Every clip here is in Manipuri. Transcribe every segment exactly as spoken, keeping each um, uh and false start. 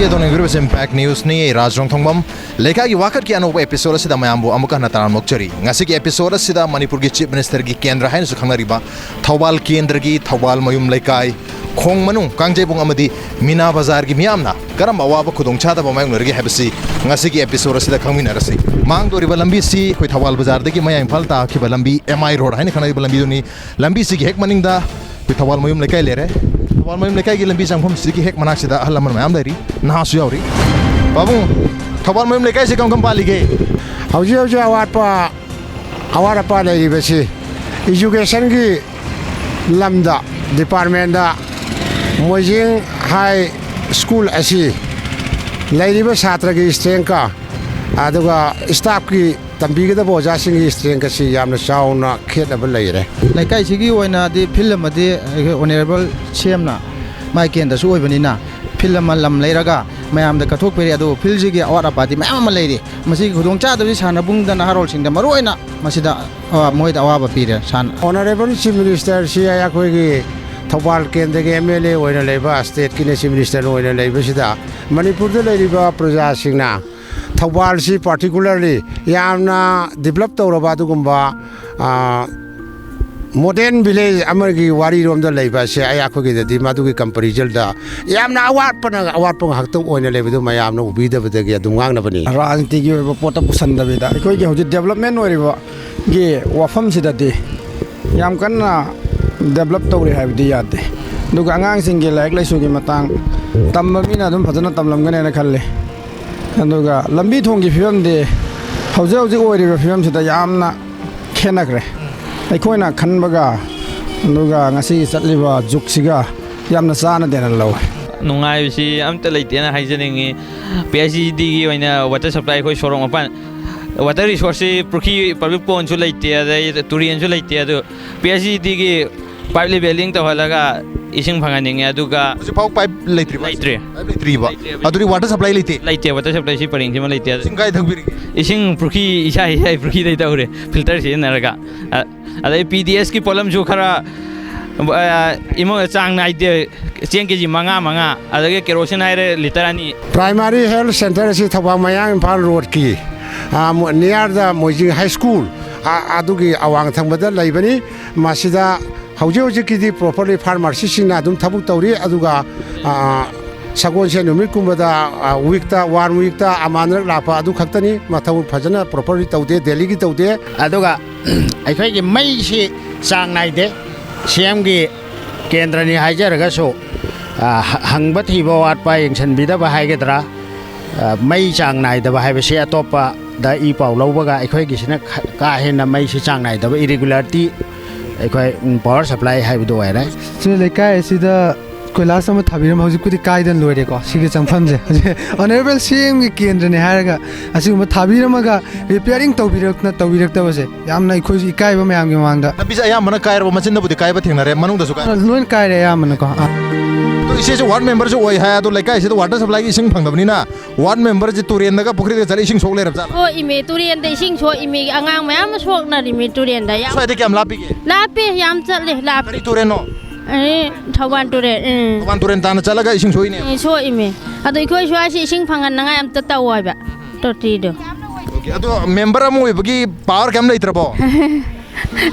ꯑꯗꯣꯝꯅ ꯌꯦꯡꯕꯤꯔꯤꯕꯁꯤ Impact Newsꯅꯤ꯫ ꯑꯩ ꯔꯥꯖ ꯔꯣꯡꯊꯣꯡꯕꯝ꯫ ꯂꯩꯀꯥꯏꯒꯤ ꯋꯥꯀꯠꯀꯤ ꯑꯅꯧꯕ episode ꯑꯁꯤꯗ ꯃꯌꯥꯝꯕꯨ ꯑꯃꯨꯛ ꯍꯟꯅ ꯇꯔꯥꯝꯅ ꯑꯣꯛꯆꯔꯤ꯫ ꯉꯁꯤꯒꯤ episode ꯑꯁꯤꯗ ꯃꯅꯤꯄꯨꯔꯒꯤ Chief Ministerꯒꯤ ꯀꯦꯟꯗ꯭ꯔ ꯍꯥꯏꯅꯁꯨ ꯈꯪꯅꯔꯤꯕ ꯊꯧꯕꯥꯜ ꯀꯦꯟꯗ꯭ꯔꯒꯤ ꯊꯧꯕꯥꯜ ꯃꯌꯨꯝ ꯂꯩꯀꯥꯏ, ꯈꯣꯡ ꯃꯅꯨꯡ, ꯀꯥꯡꯖꯩꯕꯨꯡ ꯑꯃꯗꯤ ꯃꯤꯅꯥ ꯕꯖꯥꯔꯒꯤ ꯃꯤꯌꯥꯝꯅ ꯀꯔꯝꯕ ꯑꯋꯥꯕ ꯈꯨꯗꯣꯡꯆꯥꯗꯕ ꯃꯥꯌꯣꯛꯅꯔꯤꯒꯦ ꯍꯥꯏꯕꯁꯤ ꯉꯁꯤꯒꯤ episode ꯑꯁꯤꯗ ꯈꯪꯃꯤꯟꯅꯔꯁꯤ꯫ ꯃꯥꯡꯗꯧꯔꯤꯕ ꯂꯝꯕꯤꯁꯤ ꯑꯩꯈꯣꯏ ꯊꯧꯕꯥꯜ ꯕꯖꯥꯔꯗꯒꯤ ꯃꯌꯥꯡ ꯏꯝꯐꯥꯜ ꯇꯥꯈꯤꯕ ꯂꯝꯕꯤ, M I Road ꯍꯥꯏꯅ ꯈꯪꯅꯔꯤꯕ ꯂꯝꯕꯤꯗꯨꯅꯤ꯫ ꯂꯝꯕꯤꯁꯤꯒꯤ ꯍꯦꯛ ꯃꯅꯤꯡꯗ ꯑꯩꯈꯣꯏ ꯊꯧꯕꯥꯜ ꯃꯌꯨꯝ ꯂꯩꯀꯥꯏ ꯂꯩꯔꯦ꯫ ꯊꯧꯕꯥꯜ ꯃꯌꯨꯝ ꯂꯩꯀꯥꯏꯒꯤ ꯂꯝꯕꯤ ꯆꯪꯐꯝꯁꯤꯒꯤ ꯍꯦꯛ ꯃꯅꯥꯛꯁꯤꯗ ꯑꯍꯜ ꯂꯃꯟ ꯃꯌꯥꯝ ꯂꯩꯔꯤ, ꯅꯍꯥꯁꯨ ꯌꯥꯎꯔꯤ꯫ ꯄꯥꯕꯨꯡ, ꯊꯧꯕꯥꯜ ꯃꯌꯨꯝ ꯂꯩꯀꯥꯏꯁꯤ ꯀꯔꯝ ꯀꯔꯝ ꯄꯥꯜꯂꯤꯒꯦ? ꯍꯧꯖꯤꯛ ꯍꯧꯖꯤꯛ ꯑꯋꯥꯠꯄ, ꯑꯋꯥꯠ ꯑꯄꯥ ꯂꯩꯔꯤꯕꯁꯤ educationꯒꯤ ꯂꯝꯗ, departmentꯇ ꯃꯣꯏꯖꯤꯡ High School ꯑꯁꯤ ꯂꯩꯔꯤꯕ ꯁꯥꯇ꯭ꯔꯒꯤ strengthꯀ ꯑꯗꯨꯒ staffꯀꯤ ꯇꯝꯕꯤꯒꯗꯕ ꯑꯣꯖꯥꯁꯤꯡꯒꯤ strength ꯑꯁꯤ ꯌꯥꯝꯅ ꯆꯥꯎꯅ ꯈꯦꯠꯅꯕ ꯂꯩꯔꯦ꯫ ꯂꯩꯀꯥꯏꯁꯤꯒꯤ ꯑꯣꯏꯅꯗꯤ field ꯑꯃꯗꯤ ꯑꯩꯈꯣꯏ Honourable CMꯅ ꯃꯥꯏ ꯀꯦꯟꯗ꯭ꯔꯁꯨ ꯑꯣꯏꯕꯅꯤꯅ field ꯑꯃ ꯂꯝ ꯂꯩꯔꯒ ꯃꯌꯥꯝꯗ ꯀꯠꯊꯣꯛꯄꯤꯔꯦ꯫ ꯑꯗꯨꯕꯨ fieldꯁꯤꯒꯤ ꯑꯋꯥꯠ ꯑꯄꯥꯗꯤ ꯃꯌꯥꯝ ꯑꯃ ꯂꯩꯔꯤ꯫ ꯃꯁꯤꯒꯤ ꯈꯨꯗꯣꯡꯆꯥꯗꯕꯁꯤ ꯁꯥꯟꯅꯕꯨꯡꯗ ꯅꯍꯥꯔꯣꯜꯁꯤꯡꯗ ꯃꯔꯨꯑꯣꯏꯅ ꯃꯁꯤꯗ, ꯑ, ꯃꯣꯏꯗ ꯑꯋꯥꯕ ꯄꯤꯔꯦ꯫ ꯁꯥꯟ- Honourable Chief Ministerꯁꯤ ꯑꯩꯈꯣꯏꯒꯤ ꯊꯧꯕꯥꯜ ꯀꯦꯟꯗ꯭ꯔꯒꯤ MLA ꯑꯣꯏꯅ ꯂꯩꯕ, stateꯀꯤꯅ Chief Minister ꯑꯣꯏꯅ ꯂꯩꯕꯁꯤꯗ ꯃꯅꯤꯄꯨꯔꯗ ꯂꯩꯔꯤꯕ ꯄ꯭ꯔꯖꯥꯁꯤꯡꯅ ꯊꯧꯕꯥꯜꯁꯤ particularly ꯌꯥꯝꯅ develop ꯇꯧꯔꯕ ꯑꯗꯨꯒꯨꯝꯕ, ꯑ, modern village ꯑꯃꯒꯤ ꯋꯥꯔꯤꯔꯣꯝꯗ ꯂꯩꯕ ꯑꯁꯦ ꯑꯩ, ꯑꯩꯈꯣꯏꯒꯤꯗꯗꯤ ꯃꯗꯨꯒꯤ comparisonꯗ ꯌꯥꯝꯅ ꯑꯋꯥꯠꯄꯅ ꯑꯋꯥꯠꯄ ꯉꯥꯛꯇ ꯑꯣꯏꯅ ꯂꯩꯕꯗꯨ ꯃꯌꯥꯝꯅ ꯎꯕꯤꯗꯕꯗꯒꯤ ꯑꯗꯨꯝ ꯉꯥꯡꯅꯕꯅꯤ꯫ ꯔꯥꯖꯅꯤꯇꯤꯒꯤ ꯑꯣꯏꯕ ꯄꯣꯠꯇ ꯄꯨꯁꯟꯗꯕꯤꯗ ꯑꯩꯈꯣꯏꯒꯤ ꯍꯧꯖꯤꯛ development ꯑꯣꯏꯔꯤꯕꯒꯤ ꯋꯥꯐꯝꯁꯤꯗꯗꯤ ꯌꯥꯝ ꯀꯟꯅ develop ꯇꯧꯔꯤ ꯍꯥꯏꯕꯗꯤ ꯌꯥꯗꯦ꯫ ꯑꯗꯨꯒ ꯑꯉꯥꯡꯁꯤꯡꯒꯤ ꯂꯥꯏꯔꯤꯛ ꯂꯥꯏꯁꯨꯒꯤ ꯃꯇꯥꯡ ꯇꯝꯕ ꯃꯤꯅ ꯑꯗꯨꯝ ꯐꯖꯅ ꯇꯝꯂꯝꯒꯅꯦꯅ ꯈꯜꯂꯤ꯫ ꯑꯗꯨꯒ ꯂꯝꯕꯤ ꯊꯣꯡꯒꯤ ꯐꯤꯕꯝꯗꯤ ꯍꯧꯖꯤꯛ ꯍꯧꯖꯤꯛ ꯑꯣꯏꯔꯤꯕ ꯐꯤꯕꯝꯁꯤꯗ ꯌꯥꯝꯅ ꯈꯦꯠꯅꯈ꯭ꯔꯦ꯫ ꯑꯩꯈꯣꯏꯅ ꯈꯟꯕꯒ ꯑꯗꯨꯒ ꯉꯁꯤ ꯆꯠꯂꯤꯕ ꯖꯨꯛꯁꯤꯒ ꯌꯥꯝꯅ ꯆꯥꯟꯅꯗꯦꯅ ꯂꯧꯋꯦ꯫ ꯅꯨꯡꯉꯥꯏꯕꯁꯤ ꯑꯝꯇ ꯂꯩꯇꯦꯅ ꯍꯥꯏꯖꯅꯤꯡꯉꯤ꯫ PHEDꯒꯤ ꯑꯣꯏꯅ water supply ꯑꯩꯈꯣꯏ ꯁꯣꯔꯣꯛ ꯃꯄꯥꯟ, water resourceꯁꯤ ꯄꯨꯈ꯭ꯔꯤ, public pondꯁꯨ ꯂꯩꯇꯦ, ꯑꯗꯩ ꯇꯨꯔꯦꯟꯁꯨ ꯂꯩꯇꯦ꯫ ꯑꯗꯨ PHEDꯒꯤ pipe leveling ꯇꯧꯍꯜꯂꯒ ꯏꯁꯤꯡ ꯐꯪꯍꯟꯅꯤꯡꯉꯦ꯫ ꯑꯗꯨꯒ ꯍꯧꯖꯤꯛꯐꯥꯎ pipe ꯂꯩꯇ꯭ꯔꯤꯕ? ꯂꯩꯇ꯭ꯔꯤ꯫ Pipe ꯂꯩꯇ꯭ꯔꯤꯕ? ꯂꯩꯇ꯭ꯔꯤ꯫ ꯑꯗꯨꯗꯤ water supply ꯂꯩꯇꯦ? ꯂꯩꯇꯦ, water supply ꯁꯤ ꯄꯔꯦꯡꯁꯤꯃ ꯂꯩꯇꯦ꯫ ꯑꯗꯨ ꯏꯁꯤꯡ ꯀꯥꯏ ꯊꯛꯄꯤꯔꯤꯒꯦ? ꯏꯁꯤꯡ ꯄꯨꯈ꯭ꯔꯤ, ꯏꯁꯥ ꯏꯁꯥꯒꯤ ꯄꯨꯈ꯭ꯔꯤꯗꯩ ꯇꯧꯔꯦ, filter ꯁꯤꯖꯤꯟꯅꯔꯒ꯫ ꯑ-, ꯑꯗꯩ PDSꯀꯤ ꯄꯣꯠꯂꯝꯁꯨ ꯈꯔ ꯑ, ꯏꯃꯨꯡꯗ ꯆꯥꯡ ꯅꯥꯏꯗꯦ, ꯆꯦꯡ ꯀꯦ ꯖꯤ ꯃꯉꯥ, ꯃꯉꯥ, ꯑꯗꯒꯤ ꯀꯦꯔꯣꯁꯤꯟ ꯍꯥꯏꯔꯦ ꯂꯤꯇꯔ ꯑꯅꯤ꯫ ꯄ꯭ꯔꯥꯏꯃꯥꯔꯤ ꯍꯦꯜꯊ ꯁꯦꯟꯇꯔ ꯑꯁꯤ ꯊꯧꯕꯥꯜ ꯃꯌꯥꯡ ꯏꯝꯐꯥꯜ ꯔꯣꯗꯀꯤ, ꯑ, ꯃ-, ꯅꯤꯌꯥꯔꯗ ꯃꯣꯏꯖꯤꯡ ꯍꯥꯏ ꯁ꯭ꯀꯨꯜ, ꯑ, ꯑꯗꯨꯒꯤ ꯑꯋꯥꯡ ꯊꯪꯕꯗ ꯂꯩꯕꯅꯤ꯫ ꯃꯁꯤꯗ ꯍꯧꯖꯤꯛ ꯍꯧꯖꯤꯛꯀꯤꯗꯤ ꯄ꯭ꯔꯣꯄꯔꯂꯤ ꯐꯥꯔꯃꯥꯁꯤꯁꯤꯡꯅ ꯑꯗꯨꯝ ꯊꯕꯛ ꯇꯧꯔꯤ, ꯑꯗꯨꯒ, ꯑ, ꯁꯒꯣꯜꯁꯦꯟ ꯅꯨꯃꯤꯠꯀꯨꯝꯕꯗ, ꯑ, ꯋꯤꯛꯇ, ꯋꯥꯟ ꯋꯤꯛꯇ ꯑꯃꯅꯔꯛ ꯂꯥꯛꯄ ꯑꯗꯨ ꯈꯛꯇꯅꯤ꯫ ꯃꯊꯧ ꯐꯖꯅ ꯄ꯭ꯔꯣꯄꯔꯂꯤ ꯇꯧꯗꯦ, ꯗꯦꯂꯤꯒꯤ ꯇꯧꯗꯦ꯫ ꯑꯗꯨꯒ ꯑꯩꯈꯣꯏꯒꯤ ꯃꯩꯁꯤ ꯆꯥꯡ ꯅꯥꯏꯗꯦ꯫ ꯁꯤ ꯑꯦꯝꯒꯤ ꯀꯦꯟꯗ꯭ꯔꯅꯤ ꯍꯥꯏꯖꯔꯒꯁꯨ, ꯑ, ꯍ-, ꯍꯪꯕ ꯊꯤꯕ ꯋꯥꯠꯄ, ꯌꯦꯡꯁꯤꯟꯕꯤꯗꯕ ꯍꯥꯏꯒꯗ꯭ꯔꯥ, ꯑ, ꯃꯩ ꯆꯥꯡ ꯅꯥꯏꯗꯕ ꯍꯥꯏꯕꯁꯤ ꯑꯇꯣꯞꯄꯗ ꯏ ꯄꯥꯎ ꯂꯧꯕꯒ ꯑꯩꯈꯣꯏꯒꯤꯁꯤꯅ ꯈ-, ꯀꯥ ꯍꯦꯟꯅ ꯃꯩꯁꯤ ꯆꯥꯡ ꯅꯥꯏꯗꯕ, ꯏꯔꯤꯒꯨꯂꯔꯇꯤ, ꯑꯩꯈꯣꯏ, ꯎꯝ, ꯄꯋꯥꯔ ꯁꯄ꯭ꯂꯥꯏ ꯍꯥꯏꯕꯗꯨ ꯑꯣꯏꯔꯦ꯫ ꯁꯤ ꯂꯩꯀꯥꯏ ꯑꯁꯤꯗ ꯀꯣꯏꯂꯥꯁ ꯑꯃ ꯊꯥꯕꯤꯔꯝꯃꯦ꯫ ꯍꯧꯖꯤꯛꯄꯨꯗꯤ ꯀꯥꯏꯗꯅ ꯂꯣꯏꯔꯦꯀꯣ ꯁꯤꯒꯤ ꯆꯪꯐꯝꯁꯦ꯫ ꯍꯧꯖꯤꯛ ꯑꯣꯅꯔꯦꯕꯜ ꯁꯤ ꯑꯦꯝꯒꯤ ꯀꯦꯟꯗ꯭ꯔꯅꯦ ꯍꯥꯏꯔꯒ ꯑꯁꯤꯒꯨꯝꯕ ꯊꯥꯕꯤꯔꯝꯃꯒ ꯔꯤꯄꯤꯌꯥꯔꯤꯡ ꯇꯧꯕꯤꯔꯛꯇꯅ, ꯇꯧꯕꯤꯔꯛꯇꯕꯁꯦ ꯌꯥꯝꯅ ꯑꯩꯈꯣꯏꯁꯨ ꯏꯀꯥꯏꯕ ꯃꯌꯥꯝꯒꯤ ꯃꯃꯥꯡꯗ꯫ ꯂꯝꯕꯤꯁꯦ ꯑꯌꯥꯝꯕꯅ ꯀꯥꯏꯔꯕ, ꯃꯆꯤꯟꯗꯕꯨꯗꯤ ꯀꯥꯏꯕ ꯊꯦꯡꯅꯔꯦ, ꯃꯅꯨꯡꯗꯁꯨ ꯀꯥꯏ? ꯂꯣꯏ ꯀꯥꯏꯔꯦ ꯑꯌꯥꯝꯕꯅꯀꯣ꯫ ꯑꯥ꯫ ꯑꯗꯣ ꯏꯆꯦꯁꯨ ꯋꯥꯔꯗ ꯃꯦꯝꯕꯔꯁꯨ ꯑꯣꯏ ꯍꯥꯏ, ꯑꯗꯣ ꯂꯩꯀꯥꯏꯁꯤꯗ ꯋꯥꯇꯔ ꯁꯄ꯭ꯂꯥꯏꯒꯤ ꯏꯁꯤꯡ ꯐꯪꯗꯕꯅꯤꯅ ꯋꯥꯔꯗ ꯃꯦꯝꯕꯔꯁꯦ ꯇꯨꯔꯦꯟꯗꯒ ꯄꯨꯈ꯭ꯔꯤꯗꯒ ꯆꯠꯂ ꯏꯁꯤꯡ ꯁꯣꯛ ꯂꯩꯔꯕ ꯖꯥꯠꯂꯣ? ꯁꯣꯛꯏꯃꯦ, ꯇꯨꯔꯦꯟꯗ ꯏꯁꯤꯡ ꯁꯣꯛꯏꯃꯦ, ꯑꯉꯥꯡ ꯃꯌꯥꯝ ꯑꯃ ꯁꯣꯛꯅꯔꯤꯃꯦ ꯇꯨꯔꯦꯟꯗ꯫ ꯌꯥꯝ ꯁ꯭ꯋꯥꯏꯗ ꯀꯌꯥꯝ ꯂꯥꯞꯄꯤꯒꯦ? ꯂꯥꯞꯄꯦ, ꯌꯥꯝ ꯆꯠꯂꯦ, ꯂꯥꯞꯄꯦ꯫ ꯀꯔꯤ ꯇꯨꯔꯦꯟꯅꯣ? ꯑꯦ, ꯊꯧꯕꯥꯜ ꯇꯨꯔꯦꯟ, ꯎꯝ꯫ ꯊꯧꯕꯥꯜ ꯇꯨꯔꯦꯟ ꯇꯥꯅ ꯆꯠꯂꯒ ꯏꯁꯤꯡ ꯁꯣꯛꯏꯅꯦ? ꯑꯦ, ꯁꯣꯛꯏꯃꯦ꯫ ꯑꯗꯣ ꯑꯩꯈꯣꯏ ꯁ꯭ꯋꯥꯏꯁꯤ ꯏꯁꯤꯡ ꯐꯪꯍꯟꯅꯉꯥꯏ ꯑꯝꯇ ꯇꯧ ꯍꯥꯏꯕ, ꯇꯣꯇꯤꯗꯣ꯫ ꯑꯣꯀꯦ, ꯑꯗꯣ ꯃꯦꯝꯕꯔ ꯑꯃ ꯑꯣꯏꯕꯒꯤ ꯄꯥꯋꯔ ꯀꯌꯥꯝ ꯂꯩꯇ꯭ꯔꯕꯣ?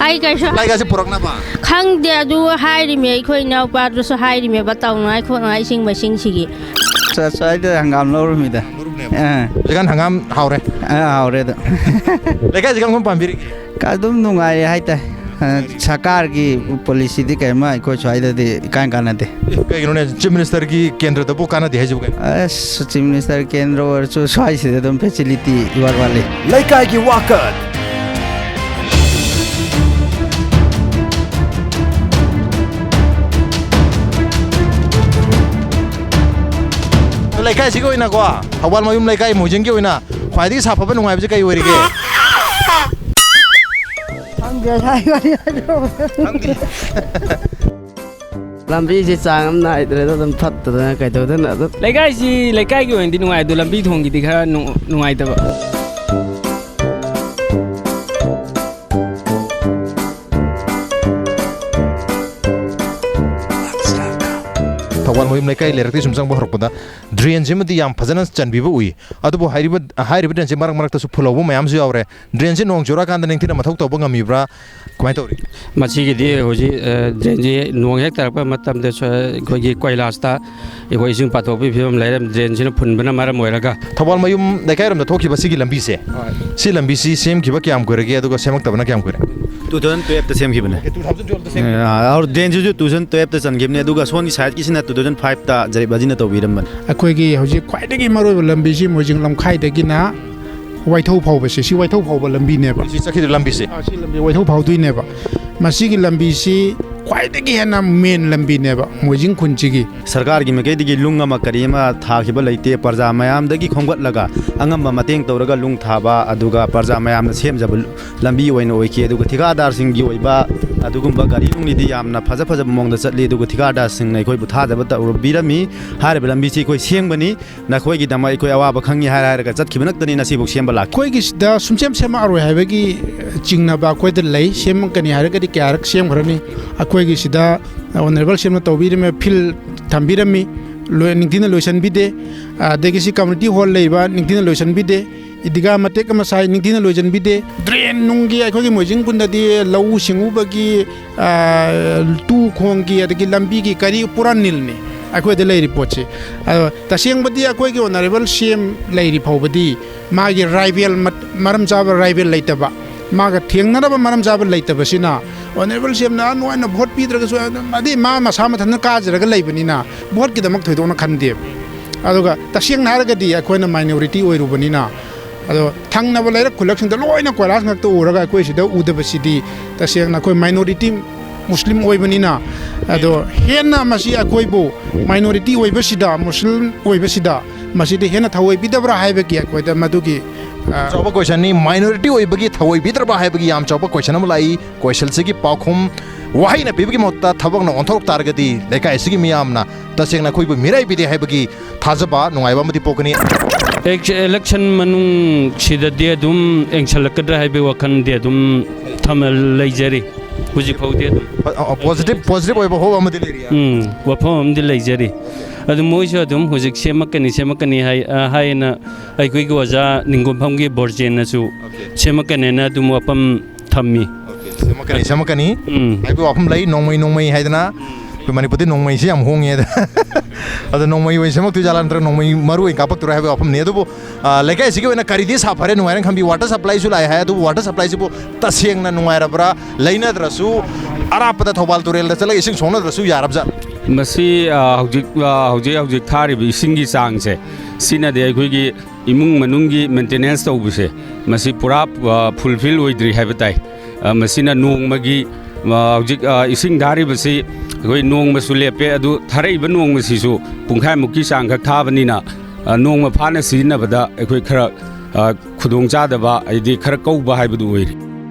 ꯑꯩ ꯀꯩꯁꯨ ꯂꯥꯏꯒꯥꯁꯦ ꯄꯨꯔꯛꯅꯕ? ꯈꯪꯗꯦ, ꯑꯗꯨ ꯍꯥꯏꯔꯤꯃꯦ, ꯑꯩꯈꯣꯏ ꯏꯅꯥꯎꯄꯥꯗꯨꯁꯨ ꯍꯥꯏꯔꯤꯃꯦꯕ, ꯇꯧꯅꯉꯥꯏ ꯈꯣꯠꯅꯉꯥꯏ ꯏꯁꯤꯡ ꯃꯥꯏꯁꯤꯡꯁꯤꯒꯤ꯫ ꯁ-, ꯁ꯭ꯋꯥꯏꯗ ꯍꯪꯒꯥꯝ ꯂꯧꯔꯨꯃꯤꯗ꯫ ꯂꯧꯔꯨꯕꯅꯦꯕ꯫ ꯑꯥ꯫ ꯍꯧꯖꯤꯛꯀꯥꯟ ꯍꯪꯒꯥꯝ ꯍꯥꯎꯔꯦ? ꯑꯥ, ꯍꯥꯎꯔꯦ ꯑꯗꯣ꯫ ꯂꯩꯀꯥꯏꯁꯤ ꯀꯔꯝ ꯀꯔꯝ ꯄꯥꯝꯕꯤꯔꯤꯒꯦ? ꯑꯗꯨꯝ ꯅꯨꯡꯉꯥꯏꯔꯦ ꯍꯥꯏꯇꯥꯏ꯫ ꯑ, ꯁꯔꯀꯥꯔꯒꯤ ꯄꯣꯂꯤꯁꯤꯗꯤ ꯀꯔꯤꯝꯃ ꯑꯩꯈꯣꯏ ꯁ꯭ꯋꯥꯏꯗꯗꯤ ꯏꯀꯥꯟ ꯀꯥꯟꯅꯗꯦ꯫ ꯑꯦ, ꯀꯩꯒꯤꯅꯣꯅꯦ? ꯆꯤꯐ ꯃꯤꯅꯤꯁꯇꯔꯒꯤ ꯀꯦꯟꯗ꯭ꯔꯗꯕꯨ ꯀꯥꯟꯅꯗꯦ ꯍꯥꯏꯁꯤꯕꯨ ꯀꯩꯅꯣ? ꯑꯁ, ꯆꯤꯐ ꯃꯤꯅꯤꯁꯇꯔ ꯀꯦꯟꯗ꯭ꯔ ꯑꯣꯏꯔꯁꯨ ꯁ꯭ꯋꯥꯏꯁꯤꯗ ꯑꯗꯨꯝ ꯐꯦꯁꯤꯂꯤꯇꯤ ꯏꯋꯥꯠ ꯋꯥꯠꯂꯤ꯫ ꯂꯩꯀꯥꯏꯒꯤ ꯋꯥꯀꯠ꯫ ꯂꯩꯀꯥꯏꯁꯤꯒꯤ ꯑꯣꯏꯅꯀꯣ, ꯊꯧꯕꯥꯜ ꯃꯌꯨꯝ ꯂꯩꯀꯥꯏ ꯃꯣꯏꯖꯤꯡꯒꯤ ꯑꯣꯏꯅ ꯈ꯭ꯋꯥꯏꯗꯒꯤ ꯁꯥꯐꯕ ꯅꯨꯡꯉꯥꯏꯕꯁꯦ ꯀꯩ ꯑꯣꯏꯔꯤꯒꯦ? ꯈꯪꯗꯦ, ꯍꯥꯏ ꯋꯥꯔꯤ ꯍꯥꯏꯗꯣꯛꯑꯣ꯫ ꯈꯪꯗꯦ꯫ ꯂꯝꯕꯤꯁꯤ ꯆꯥꯡ ꯑꯃ ꯅꯥꯏꯗ꯭ꯔꯦꯗ, ꯑꯗꯨꯝ ꯐꯠꯇꯗꯅ ꯀꯩꯗꯧꯗꯅ ꯑꯗꯨꯝ꯫ ꯂꯩꯀꯥꯏꯁꯤ, ꯂꯩꯀꯥꯏꯒꯤ ꯑꯣꯏꯅꯗꯤ ꯅꯨꯡꯉꯥꯏ, ꯑꯗꯣ ꯂꯝꯕꯤ ꯊꯣꯡꯒꯤꯗꯤ ꯈꯔ ꯅꯨꯡ-, ꯅꯨꯡꯉꯥꯏꯇꯕ꯫ ꯊꯧꯕꯥꯜ ꯃꯌꯨꯝ ꯂꯩꯀꯥꯏ ꯂꯩꯔꯛꯇꯒꯤ ꯁꯨꯝ ꯆꯪꯕ ꯍꯧꯔꯛꯄꯗ ꯗ꯭ꯔꯦꯟꯁꯤꯃꯗꯤ ꯌꯥꯝ ꯐꯖꯅ ꯆꯟꯕꯤꯕ ꯎꯏ꯫ ꯑꯗꯨꯕꯨ ꯍꯥꯏꯔꯤꯕ, ꯍꯥꯏꯔꯤꯕ ꯗ꯭ꯔꯦꯟꯁꯤ ꯃꯔꯛ ꯃꯔꯛꯇꯁꯨ ꯐꯨꯜꯍꯧꯕ ꯃꯌꯥꯝꯁꯨ ꯌꯥꯎꯔꯦ꯫ ꯗ꯭ꯔꯦꯟꯁꯤ ꯅꯣꯡ ꯆꯨꯔꯛꯑꯀꯥꯟꯗ ꯅꯤꯡꯊꯤꯅ ꯃꯊꯧ ꯇꯧꯕ ꯉꯝꯃꯤꯕ꯭ꯔꯥ? ꯀꯃꯥꯏꯅ ꯇꯧꯔꯤ? ꯃꯁꯤꯒꯤꯗꯤ ꯍꯧꯖꯤꯛ, ꯑ, ꯗ꯭ꯔꯦꯟꯁꯤ ꯅꯣꯡ ꯍꯦꯛ ꯇꯥꯔꯛꯄ ꯃꯇꯝꯗ ꯁ-, ꯑꯩꯈꯣꯏꯒꯤ ꯀꯣꯏꯂꯥꯁꯇ ꯑꯩꯈꯣꯏ ꯏꯁꯤꯡ ꯄꯥꯊꯣꯛꯄꯒꯤ ꯐꯤꯕꯝ ꯂꯩꯔꯦ, ꯗ꯭ꯔꯦꯟꯁꯤꯅ ꯐꯨꯟꯕꯅ ꯃꯔꯝ ꯑꯣꯏꯔꯒ꯫ ꯊꯧꯕꯥꯜ ꯃꯌꯨꯝ ꯂꯩꯀꯥꯏꯔꯣꯝꯗ ꯊꯣꯛꯈꯤꯕ ꯁꯤꯒꯤ ꯂꯝꯕꯤꯁꯦ, ꯍꯣꯏ꯫ ꯁꯤ ꯂꯝꯕꯤꯁꯤ ꯁꯦꯝꯈꯤꯕ ꯀꯌꯥꯝ ꯀꯨꯏꯔꯒꯦ, ꯑꯗꯨꯒ ꯁꯦꯝꯃꯛꯇꯕꯅ ꯀꯌꯥꯝ ꯀꯨꯏꯔꯦ? Two thousand twelve ꯇ ꯁꯦꯝꯈꯤꯕꯅꯦ꯫ ꯑꯣꯀꯦ, two thousand twelve ꯇ ꯁꯦꯝꯈꯤꯕꯅꯦ꯫ ꯑꯦ, ꯑ, ꯗ꯭ꯔꯦꯟꯁꯤꯁꯨ two thousand twelve ꯇ ꯆꯟꯈꯤꯕꯅꯦ, ꯑꯗꯨꯒ ꯁꯣꯝꯒꯤ ꯁꯥꯏꯠꯀꯤꯁꯤꯅ two thousand five ꯇ ꯖꯔꯤꯞ ꯍꯥꯖꯤꯅ ꯇꯧꯕꯤꯔꯝꯕꯅꯦ꯫ ꯑꯩꯈꯣꯏꯒꯤ ꯍꯧꯖꯤꯛ ꯈ꯭ꯋꯥꯏꯗꯒꯤ ꯃꯔꯨꯑꯣꯏꯕ ꯂꯝꯕꯤꯁꯤ ꯃꯣꯏꯖꯤꯡ ꯂꯝꯈꯥꯏꯗꯒꯤꯅ ꯋꯥꯏꯊꯧ ꯐꯥꯎꯕꯁꯦ, ꯁꯤ ꯋꯥꯏꯊꯧ ꯐꯥꯎꯕ ꯂꯝꯕꯤꯅꯦꯕ꯫ ꯁꯤ ꯆꯠꯈꯤꯗꯣꯏ ꯂꯝꯕꯤꯁꯦ? ꯑꯥ, ꯁꯤ ꯂꯝꯕꯤ ꯋꯥꯏꯊꯧ ꯐꯥꯎꯗꯣꯏꯅꯦꯕ꯫ ꯃꯁꯤꯒꯤ ꯂꯝꯕꯤꯁꯤ ꯈ꯭ꯋꯥꯏꯗꯒꯤ ꯍꯦꯟꯅ ꯃꯦꯟ ꯂꯝꯕꯤꯅꯦꯕ ꯃꯣꯏꯖꯤꯡ ꯈꯨꯟꯁꯤꯒꯤ꯫ ꯁꯔꯀꯥꯔꯒꯤ ꯃꯥꯏꯀꯩꯗꯒꯤ ꯂꯨꯡ ꯑꯃ ꯀꯔꯤ ꯑꯃ ꯊꯥꯈꯤꯕ ꯂꯩꯇꯦ꯫ ꯄ꯭ꯔꯖꯥ ꯃꯌꯥꯝꯗꯒꯤ ꯈꯣꯝꯒꯠꯂꯒ ꯑꯉꯝꯕ ꯃꯇꯦꯡ ꯇꯧꯔꯒ ꯂꯨꯡ ꯊꯥꯕ, ꯑꯗꯨꯒ ꯄ꯭ꯔꯖꯥ ꯃꯌꯥꯝꯅ ꯁꯦꯝꯖꯕ ꯂꯝꯕꯤ ꯑꯣꯏꯅ ꯑꯣꯏꯈꯤ꯫ ꯑꯗꯨꯒ ꯊꯤꯀꯥꯗꯥꯔꯁꯤꯡꯒꯤ ꯑꯣꯏꯕ ꯑꯗꯨꯒꯨꯝꯕ ꯒꯥꯔꯤ ꯅꯨꯡꯂꯤꯗꯤ ꯌꯥꯝꯅ ꯐꯖ ꯐꯖꯕ ꯃꯑꯣꯡꯗ ꯆꯠꯂꯤ꯫ ꯑꯗꯨꯒ ꯊꯤꯀꯥꯗꯥꯔꯁꯤꯡꯅ ꯑꯩꯈꯣꯏꯕꯨ ꯊꯥꯖꯕ ꯇꯧꯕꯤꯔꯝꯃꯤ꯫ ꯍꯥꯏꯔꯤꯕ ꯂꯝꯕꯤꯁꯤ ꯑꯩꯈꯣꯏ ꯁꯦꯝꯒꯅꯤ, ꯅꯈꯣꯏꯒꯤꯗꯃꯛ ꯑꯩꯈꯣꯏ ꯑꯋꯥꯕ ꯈꯪꯉꯤ ꯍꯥꯏꯔ ꯍꯥꯏꯔꯒ ꯆꯠꯈꯤꯕ ꯅꯠꯇꯅꯤ ꯉꯁꯤꯐꯥꯎ ꯁꯦꯝꯕ ꯂꯥꯛꯈꯤ꯫ ꯑꯩꯈꯣꯏꯒꯤꯁꯤꯗ ꯁꯨꯡꯁꯦꯝ ꯁꯦꯝꯃꯛꯑꯔꯣꯏ ꯍꯥꯏꯕꯒꯤ ꯆꯤꯡꯅꯕ ꯑꯩꯈꯣꯏꯗ ꯂꯩ, ꯁꯦꯝꯃꯛꯀꯅꯤ ꯍꯥꯏꯔꯒꯗꯤ ꯀꯌꯥꯔꯛ ꯁꯦꯝꯈ꯭ꯔꯅꯤ꯫ ꯑꯩꯈꯣꯏꯒꯤꯁꯤꯗ ꯑꯣꯅꯔꯦꯕꯜ ꯁꯦꯝꯅ ꯇꯧꯕꯤꯔꯝꯃꯦ, ꯐꯤꯜ ꯊꯝꯕꯤꯔꯝꯃꯤ, ꯂꯣꯏ-, ꯅꯤꯡꯊꯤꯅ ꯂꯣꯏꯁꯤꯟꯕꯤꯗꯦ꯫ ꯑꯗꯒꯤ ꯁꯤ ꯀꯝꯃ꯭ꯌꯨꯅꯤꯇꯤ ꯍꯣꯜ ꯂꯩꯕ ꯅꯤꯡꯊꯤꯅ ꯂꯣꯏꯁꯤꯟꯕꯤꯗꯦ꯫ ꯏꯗꯤꯒꯥ ꯃꯇꯦꯛ ꯑꯃ ꯁꯥꯏ, ꯅꯤꯡꯊꯤꯅ ꯂꯣꯏꯁꯤꯟꯕꯤꯗꯦ꯫ ꯗ꯭ꯔꯦꯟ ꯅꯨꯡꯒꯤ ꯑꯩꯈꯣꯏꯒꯤ ꯃꯣꯏꯖꯤꯡ ꯈꯨꯟꯗꯗꯤ ꯂꯧꯎ ꯁꯤꯡꯎꯕꯒꯤ, ꯑ, ꯇꯨ ꯈꯣꯡꯒꯤ, ꯑꯗꯒꯤ ꯂꯝꯕꯤꯒꯤ ꯀꯔꯤ ꯄꯨꯔꯥ ꯅꯤꯜꯅꯤ ꯑꯩꯈꯣꯏꯗ ꯂꯩꯔꯤ ꯄꯣꯠꯁꯤ꯫ ꯑꯗꯣ ꯇꯁꯦꯡꯕꯗꯤ ꯑꯩꯈꯣꯏꯒꯤ ꯑꯣꯅꯔꯦꯕꯜ ꯁꯤ ꯑꯦꯝ ꯂꯩꯔꯤ ꯐꯥꯎꯕꯗꯤ ꯃꯥꯒꯤ ꯔꯥꯏꯕꯦꯜ ꯃꯠ-, ꯃꯔꯝ ꯆꯥꯕ ꯔꯥꯏꯕꯦꯜ ꯂꯩꯇꯕ, ꯃꯥꯒ ꯊꯦꯡꯅꯅꯕ ꯃꯔꯝ ꯆꯥꯕ ꯂꯩꯇꯕꯁꯤꯅ ꯑꯣꯅꯔꯦꯕꯜ ꯁꯤ ꯑꯦꯝꯅ ꯅꯣꯏꯅ ꯚꯣꯠ ꯄꯤꯗ꯭ꯔꯒꯁꯨ ꯑꯗꯨꯝ, ꯑꯗꯩ ꯃꯥ ꯃꯁꯥ ꯃꯊꯟꯇ ꯀꯥꯖꯔꯒ ꯂꯩꯕꯅꯤꯅ ꯚꯣꯠꯀꯤꯗꯃꯛ ꯊꯣꯏꯗꯣꯛꯅ ꯈꯟꯗꯦꯕ꯫ ꯑꯗꯨꯒ ꯇꯁꯦꯡꯅ ꯍꯥꯏꯔꯒꯗꯤ ꯑꯩꯈꯣꯏꯅ ꯃꯥꯏꯅꯣꯔꯤꯇꯤ ꯑꯣꯏꯔꯨꯕꯅꯤꯅ, ꯑꯗꯣ ꯊꯪꯅꯕ ꯂꯩꯔꯛ ꯈꯨꯜꯂꯛꯁꯤꯡꯗ ꯂꯣꯏꯅ ꯀꯣꯏꯂꯥꯁ ꯉꯥꯛꯇ ꯎꯔꯒ ꯑꯩꯈꯣꯏ ꯁꯤꯗ ꯎꯗꯕꯁꯤꯗꯤ ꯇꯁꯦꯡꯅ ꯑꯩꯈꯣꯏ ꯃꯥꯏꯅꯣꯔꯤꯇꯤ ꯃꯨꯁꯂꯤꯝ ꯑꯣꯏꯕꯅꯤꯅ, ꯑꯗꯣ ꯍꯦꯟꯅ ꯃꯁꯤ ꯑꯩꯈꯣꯏꯕꯨ ꯃꯥꯏꯅꯣꯔꯤꯇꯤ ꯑꯣꯏꯕꯁꯤꯗ, ꯃꯨꯁꯂꯤꯝ ꯑꯣꯏꯕꯁꯤꯗ ꯃꯁꯤꯗꯤ ꯍꯦꯟꯅ ꯊꯑꯣꯏꯕꯤꯗꯕ꯭ꯔꯥ ꯍꯥꯏꯕꯒꯤ ꯑꯩꯈꯣꯏꯗ ꯃꯗꯨꯒꯤ, ꯑ, ꯆꯥꯎꯕ ꯀꯣꯏꯁꯟꯅꯤ꯫ ꯃꯥꯏꯅꯣꯔꯤꯇꯤ ꯑꯣꯏꯕꯒꯤ ꯊꯑꯣꯏꯕꯤꯗ꯭ꯔꯕ ꯍꯥꯏꯕꯒꯤ ꯌꯥꯝ ꯆꯥꯎꯕ ꯀꯣꯏꯁꯟ ꯑꯃ ꯂꯥꯛꯏ꯫ ꯀꯣꯏꯁꯟꯁꯤꯒꯤ ꯄꯥꯎꯈꯨꯝ ꯋꯥꯍꯩꯅ ꯄꯤꯕꯒꯤ ꯃꯍꯨꯠꯇ ꯊꯕꯛꯅ ꯑꯣꯟꯊꯣꯔꯛ ꯇꯥꯔꯒꯗꯤ ꯂꯩꯀꯥꯏ ꯑꯁꯤꯒꯤ ꯃꯤꯌꯥꯝꯅ ꯇꯁꯦꯡꯅ ꯑꯩꯈꯣꯏꯕꯨ ꯃꯤꯔꯥꯏꯕꯤꯗꯦ ꯍꯥꯏꯕꯒꯤ ꯊꯥꯖꯕ ꯅꯨꯡꯉꯥꯏꯕ ꯑꯃꯗꯤ ꯄꯣꯛꯀꯅꯤ꯫ ꯑꯦꯛ-, election ꯃꯅꯨꯡꯁꯤꯗꯗꯤ ꯑꯗꯨꯝ ꯌꯦꯡꯁꯜꯂꯛꯀꯗ꯭ꯔꯥ ꯍꯥꯏꯕꯒꯤ ꯋꯥꯈꯜꯗꯤ ꯑꯗꯨꯝ ꯊꯝ-, ꯂꯩꯖꯔꯤ꯫ ꯍꯧꯖꯤꯛ ꯐꯥꯎꯗꯤ ꯑꯗꯨꯝ꯫ ꯄꯣꯖꯤꯇꯤꯚ ꯄꯣꯖꯤꯇꯤꯚ ꯑꯣꯏꯕ ꯍꯣꯞ ꯑꯃꯗꯤ ꯂꯩꯔꯤ꯫ ꯎꯝ, ꯋꯥꯐꯝ ꯑꯃꯗꯤ ꯂꯩꯖꯔꯤ꯫ ꯑꯗꯨ ꯃꯣꯏꯁꯨ ꯑꯗꯨꯝ ꯍꯧꯖꯤꯛ ꯁꯦꯝꯃꯛꯀꯅꯤ, ꯁꯦꯝꯃꯛꯀꯅꯤ ꯍꯥꯏ, ꯑ, ꯍꯥꯏꯌꯦꯅ ꯑꯩꯈꯣꯏꯒꯤ ꯑꯣꯖꯥ ꯅꯤꯡꯒꯨꯝꯐꯝꯒꯤ ꯕꯣꯔꯖꯦꯟꯅꯁꯨ ꯁꯦꯝꯃꯛꯀꯅꯦꯅ ꯑꯗꯨꯝ ꯋꯥꯐꯝ ꯊꯝꯃꯤ꯫ ꯁꯦꯝꯃꯛꯀꯅꯤ, ꯁꯦꯝꯃꯛꯀꯅꯤ꯫ ꯎꯝ꯫ ꯍꯥꯏꯕꯒꯤ ꯋꯥꯐꯝ ꯂꯩ, ꯅꯣꯡꯃꯩ, ꯅꯣꯡꯃꯩ ꯍꯥꯏꯗꯅ꯫ ꯑꯩꯈꯣꯏ ꯃꯅꯤꯄꯨꯔꯗꯤ ꯅꯣꯡꯃꯩꯁꯤ ꯌꯥꯝ ꯍꯣꯡꯉꯦ꯫ ꯑꯗꯣ ꯅꯣꯡꯃꯩ ꯑꯣꯏꯅ ꯁꯦꯝꯃꯛꯇꯣꯏ ꯖꯥꯠꯂꯥ, ꯅꯠꯇ꯭ꯔꯒ ꯅꯣꯡꯃꯩ ꯃꯔꯨ ꯑꯣꯏꯅ ꯀꯥꯞꯄꯛꯇꯣꯏꯔꯥ ꯍꯥꯏꯕꯒꯤ ꯋꯥꯐꯝꯅꯤ꯫ ꯑꯗꯨꯕꯨ, ꯑ, ꯂꯩꯀꯥꯏꯁꯤꯒꯤ ꯑꯣꯏꯅ ꯀꯔꯤꯗꯤ ꯁꯥꯐꯔꯦ, ꯅꯨꯡꯉꯥꯏꯔꯦꯅ ꯈꯟꯕꯤ? ꯋꯥꯇꯔ ꯁꯄ꯭ꯂꯥꯏꯁꯨ ꯂꯥꯛꯑꯦ ꯍꯥꯏ, ꯑꯗꯨꯕꯨ ꯋꯥꯇꯔ ꯁꯄ꯭ꯂꯥꯏꯁꯤꯕꯨ ꯇꯁꯦꯡꯅ ꯅꯨꯡꯉꯥꯏꯔꯕ꯭ꯔꯥ? ꯂꯩꯅꯗ꯭ꯔꯁꯨ ꯑꯔꯥꯞꯄꯗ ꯊꯧꯕꯥꯜ ꯇꯨꯔꯦꯜꯗ ꯆꯠꯂꯒ ꯏꯁꯤꯡ ꯁꯣꯛꯅꯗ꯭ꯔꯁꯨ ꯌꯥꯔꯕ ꯖꯥꯠꯂꯥ? ꯃꯁꯤ, ꯑ, ꯍꯧꯖꯤꯛ, ꯑ, ꯍꯧꯖꯤꯛ, ꯍꯧꯖꯤꯛ ꯊꯥꯔꯤꯕ ꯏꯁꯤꯡꯒꯤ ꯆꯥꯡꯁꯦ, ꯁꯤꯅꯗꯤ ꯑꯩꯈꯣꯏꯒꯤ ꯏꯃꯨꯡ ꯃꯅꯨꯡꯒꯤ ꯃꯦꯟꯇꯦꯅꯦꯟꯁ ꯇꯧꯕꯁꯦ, ꯃꯁꯤ ꯄꯨꯔꯥ, ꯑ, ꯐꯨꯜꯐꯤꯜ ꯑꯣꯏꯗ꯭ꯔꯤ ꯍꯥꯏꯕ ꯇꯥꯏ꯫ ꯑ, ꯃꯁꯤꯅ ꯅꯣꯡꯃꯒꯤ, ꯑ, ꯍꯧꯖꯤꯛ, ꯑ, ꯏꯁꯤꯡ ꯊꯥꯔꯤꯕꯁꯤ ꯑꯩꯈꯣꯏ ꯅꯣꯡꯃꯁꯨ ꯂꯦꯞꯄꯦ, ꯑꯗꯨ ꯊꯥꯔꯛꯏꯕ ꯅꯣꯡꯃꯁꯤꯁꯨ ꯄꯨꯡꯈꯥꯏꯃꯨꯛꯀꯤ ꯆꯥꯡꯈꯛ ꯊꯥꯕꯅꯤꯅ, ꯑ, ꯅꯣꯡꯃ ꯐꯥꯅ ꯁꯤꯖꯤꯟꯅꯕꯗ ꯑꯩꯈꯣꯏ ꯈꯔ, ꯑ, ꯈꯨꯗꯣꯡꯆꯥꯗꯕ, ꯍꯥꯏꯗꯤ ꯈꯔ ꯀꯧꯕ ꯍꯥꯏꯕꯗꯨ ꯑꯣꯏꯔꯤ꯫